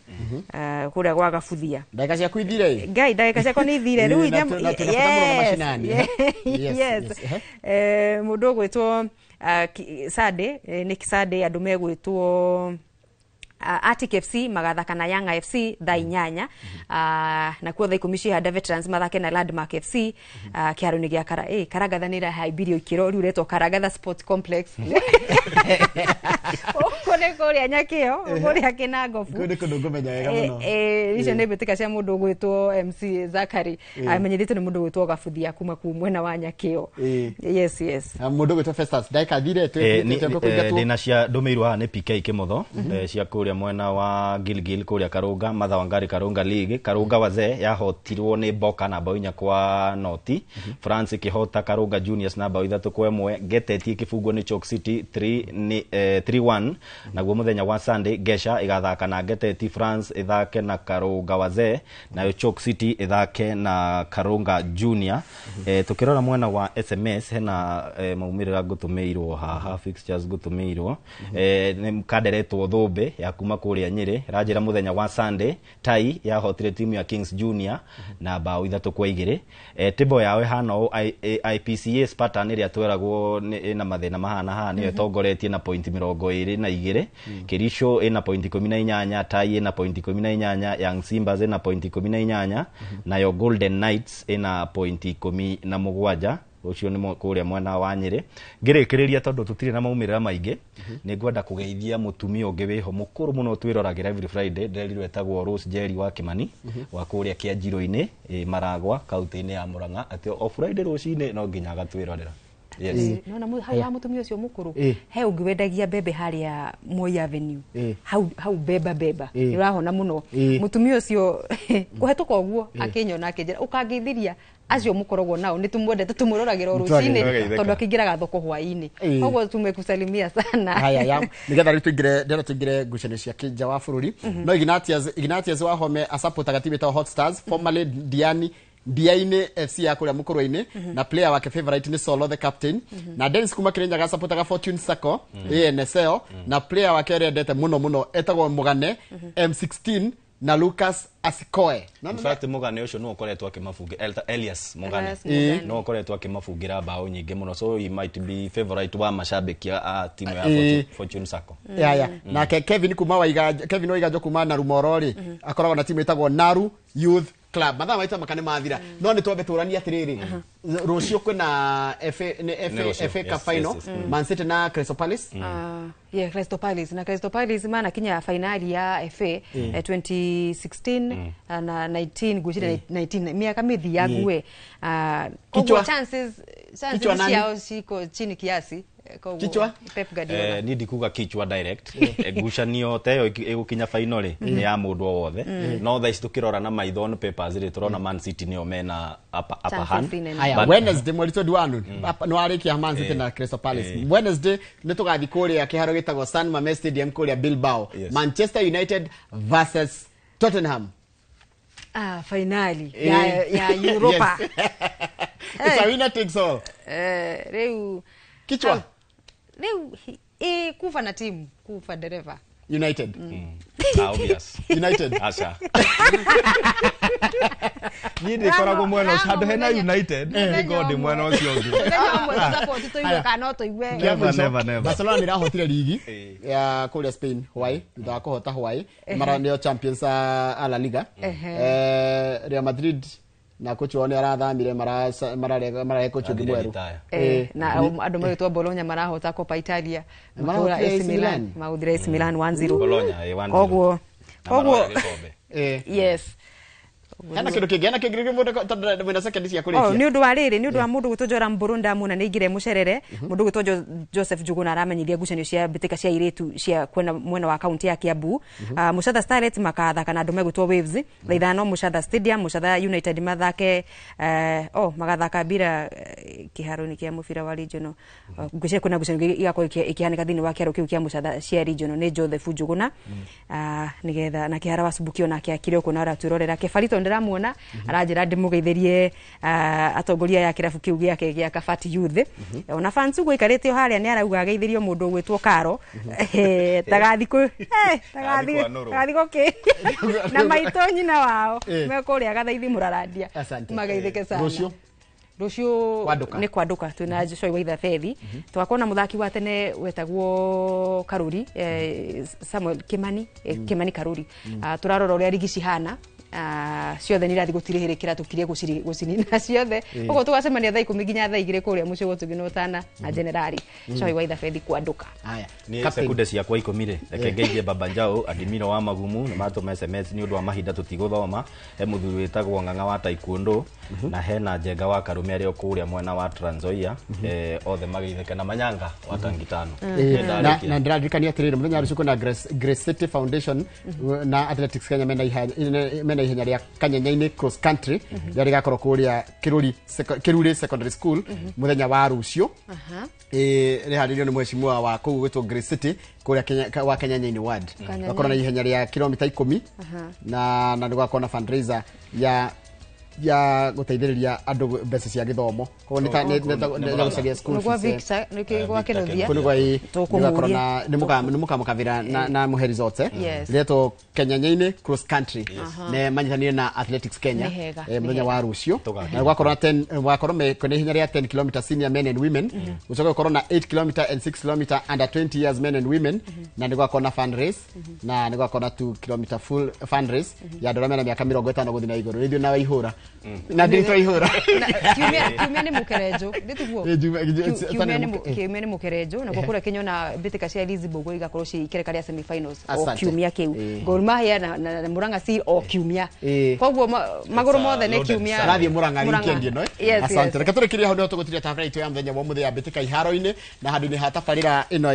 kũrĩa gwa Gabuthia. Ndagĩka ciaku ithire. Ngai, ndagĩka ciakwa nĩ ithire rĩu. Na twĩna bata mũno na macinani. Yes, Yes. yes. Mũndũ ũgwĩtwo Sade, nĩ Sade, andũ megwĩtwo Arctic FC magathaka na Yanga FC thaa 8, nakuo thaa 10 Cihanda Veterans mathake na Landmark FC kĩharo-inĩ gĩa Karagatha nĩ ĩrahaibirio ikĩro rĩu retwo Karagatha Sports Complex. Gũkũ nĩ kũrĩa Nyakĩo, kũrĩa Kĩnangobu. Kũu nĩ kũndũ ngũmenya wega mũno. Icio nĩ mbĩtĩka cia mũndũ ũgwĩtwo MC Zakari, amenyithĩtio nĩ mũndũ ũgwĩtwo Gabuthia kuma kuu mwena wa Nyakĩo. Yes. Na mũndũ ũgwĩtwo Festus, ndagĩka thire. Ndĩna cia ndũmĩirwo haha nĩ PK Kĩmotho, cia kũrĩa mwena wa Gilgil, kũrĩa Karũnga, Martha Wangari Karũnga League. Karũnga Wazee yahotirwo nĩ Boka na bao 4-0. France ĩkĩhota Karũnga Juniors na bao 3-1. Geteti ĩkĩbungwo nĩ Chalk City 3 nĩ 3-1. Naguo mũthenya wa Sunday, Gesha ĩgathaka na Geteti, France ĩthake na Karũnga Wazee, nayo Chalk City ĩthake na Karũnga Junior. Tukĩrora mwena wa SMS, hena maumĩrĩra ngũtũmĩirwo haha, fixtures ngũtũmĩirwo. Nĩ kanderetwo thũmbĩ ya kuma kũrĩa Nyĩrĩ, ĩranjĩra mũthenya wa Sunday Tai yahotire timu ya Kings Junior na bao 3-2. Table yao ĩhana ũũ: IPCA Spartan ĩrĩa tweragwo ĩna mathĩna mahana haha nĩyo ĩtongoretie na point 22, Kericho ĩna point 18, Tai ĩna point 18, Young Simbas ĩna point 18, nayo Golden Knights ĩna point 17. Ũcio nĩ kũrĩa mwena wa Nyĩrĩ. Ngĩrĩkĩrĩria, tondũ tũtirĩ na maumĩrĩra maingĩ, nĩ ngwenda kũgeithia mũtumia ũngĩ wĩho mũkũrũ mũno twĩroragĩra every Friday. Ndĩrerirwo etagwo Rose Jerry wa Kĩmani wa kũrĩa Kĩanjirũ-inĩ, Maragwa, kaunti-inĩ ya Murang'a, atĩ o Friday rũcinĩ no nginya agatwĩrorera. Yes. Nona hau ha mũtumia ũcio mũkũrũ, he ũngĩ wendagia mbembe harĩa Moi Avenue, hau hau beba beba. Nĩ ũrahona mũno. Mũtumia ũcio kũhetũka ũguo akĩnyona, akĩnjĩra, ũkangĩithiria acio mũkoragwo nao, nĩ tũmwendete, tũmũroragĩra o rũcinĩ, tondũ akĩingĩraga thoko hwaĩ-inĩ. Koguo tumekusalimia sana. Haya, ya nigetha rĩu tũingĩre, ndĩrenda tũingĩre ngucanio cia kĩnja wa bũrũri. No Ignatius Wahome asupportaga timu ĩtagwo Hot Stars, formerly Diani Ndiaini FC ya kũrĩa Mũkũrwe-inĩ, na player wake favorite nĩ Solo the captain. Na Dennis kuma Kirinyaga asupportaga Fortune Sacco ANSL, na player wake ũrĩa endete mũno mũno etagwo Mũgane M16 na Lucas Asikoe. In fact, Mũgane ũcio nĩwe ũkoretwo akĩmabungĩra, Elias Mũgane. Elias Mũgane. Nĩwe ũkoretwo akĩmabungĩra bao nyingĩ mũno, so he might be favorite wa mashabiki a timu ya Fortune Sacco. Ya nake Kevin kuma Waiganjo, Kevin Waiganjo kuma Narumoro rĩ, akoragwo na timu ĩtagwo Naru Youth Club. Mathaa maitũ maka nĩ mathira. No nĩ twambe tũranie atĩrĩrĩ. Rũciũ kwĩna FA Cup final, Man City na Crystal Palace. Yeah, Crystal Palace. Na Crystal Palace mana kinya finali ya FA 2016 na 19 gucira 19 miaka mithi yague. Koguo chances ciao ciko chini kiasi. Kichwa? Pep Guardiola. Ni ndikuga kichwa direct. Ngucanio ta ĩyo ĩgũkinya final rĩ nĩ ya mũndũ o wothe. No thaa ici tũkĩrora na maitho on papers rĩ tũrona Man City nĩo mena upper hand. Aya, Wednesday mweri 21 nĩ warĩkia Man City na Crystal Palace. Wednesday nĩ tũgathiĩ kũrĩa kĩharo gĩtagwo San Mamés Stadium kũrĩa Bilbao. Manchester United versus Tottenham. Finali ya Europa. It's a winner takes all. Rĩu kichwa. Leo kufa na timu, kufa dereva. United. Obvious. United. Asha. Ni ndikoragwo mwena ũcio handũ hena United, nĩngorwo ndĩ mwena ũcio ũngĩ. Never. Barcelona nĩ ĩrahotire ligi ya kũrĩa Spain Hawaii, thutha wa kũhota Hawaii, mara nĩo champions a La Liga. Real Madrid na coach wao nĩ arathamire marare coach ũngĩ mwerũ. Na andũ magĩtwo Bologna marahota Coppa Italia, makĩhũra AC Milan, maũthire AC Milan 1-0. Bologna 1-0. Koguo yes. Hena kĩndũ kĩngĩ, hena kĩngĩ mũndũ tondũ mwĩna second cia kũrĩkia. Nĩ ũndũ wa rĩrĩ, nĩ ũndũ wa mũndũ gwĩtwo Joram Mbũrũ ndamuona nĩ aingĩre mũcerere, mũndũ gwĩtwo Joseph Njuguna aramenyithia ngucanio cia mbĩtĩka cia airĩtu cia kwena mwena wa kaunti ya Kiambu. Mũcatha Starlets makathaka na andũ megwĩtwo Waves thaa 5 Mũcatha Stadium. Mũcatha United mathake magathaka bila kĩharo-inĩ kĩa mũbira wa regional. Ngwĩciria kwĩna ngucanio igakorwo ĩkĩhanĩka thĩinĩ wa kĩharo kĩu kĩa Mũcatha cia regional nĩ Joseph Njuguna. Nĩgetha na kĩhara wa Subukia onake akĩrĩ o kũu na aratwĩrorera. Kĩbarito ndĩramuona aranjĩra ndĩmũgeithĩrie atongoria ya kĩrabu kĩu gĩake gĩa Kabati Youth. Ona fans ũguo aikarĩte o harĩa nĩ arauga ageithĩrio mũndũ ũgwĩtwo Karo. Tagathi gũkĩ na maitũ nyina wao me kũrĩa Gathaithi Mũrarandia mageithĩke sana. Rũciũ nĩ kwandũka twĩna Joshua Waitha Bethi. Twakorwo na mũthaki wa tene wetagwo Karuri, Samuel Kimani, Kimani Karuri. Tũrarora ũrĩa rigi cihana. Ciothe nĩ irathi gũtirĩhĩrĩkĩra tũkirie gũcinina ciothe. Ũguo tũgacemania thaa 10 nginya thaa 2 kũrĩa mũciĩ gwitũ Ũtana na Generali Joshua Waitha Bethi kwandũka. Nĩ sekunde ciakwa 10 rĩ, reke ngeithie Baba Njau, Adimiro wa Magumu nĩ matũma SMS nĩ ũndũ wa mahinda tũtigũthoma. He mũthuri wĩtagwo Ng'ang'a wa Taekwondo na hena Njenga wa Karume arĩ o kũrĩa mwena wa Trans Nzoia, othe mageithĩke na Manyanga wa Tangitano. Na ndĩraririkania atĩrĩrĩ, mũthenya wa rũciũ kwĩna Grace City Foundation na Athletics Kenya mena ihenya rĩa Kanyenyainĩ cross country rĩrĩa rĩgakorwo kũrĩa Kĩruri Secondary School mũthenya wa rũciũ. Rĩharĩirio nĩ mheshimiwa wa kũu gwĩtwo Grace City kũrĩa wa Kanyenyainĩ ward. Gakorwo na ihenya rĩa kilomita 10 na nĩ gũgakorwo na fundraiser ya gũteithĩrĩria andũ mbeca cia gĩthomo. Koguo nĩ gũcaria school fees. Nĩ gwa Kĩnuthia. Nĩ mũkamũkabĩra na mũhe results. Rĩetwo Kenyanyainĩ cross country nĩ manyitanĩire na Athletics Kenya mũthenya wa rũciũ. Na gwakorwo kwĩna ihenya rĩa 10 km senior men and women, gũcoke gũkorwo na 8 km and 6 km under 20 years men and women, na nĩ gwakorwo na fun race, na nĩ gwakorwo na 2 km full fun race ya andũ arĩa mena mĩaka 50 gũthiĩ na igũrũ. Rĩu ithuĩ na Waihũra na nditũ Waihũra. Kiumia nĩ mũkerenjo, ndĩtiguo? Kiumia nĩ mũkerenjo, nakuo kũrĩa Kĩnyona mbĩtĩka cia Elizabeth igakorwo ci ikereka rĩa semi-finals o kiumia kĩu. Gor Mahia na Murang'a Seal o kiumia. Koguo magũrũ mothe nĩ kiumia. Arathiĩ Murang'a weekend ĩno. Asante. Reke tũrĩkĩrie hau nĩho tũgũtiria tabarĩra itũ ya mũthenya wa ũmũthĩ ya mbĩtĩka iharo-inĩ na handũ-inĩ ha tabarĩra ĩno ya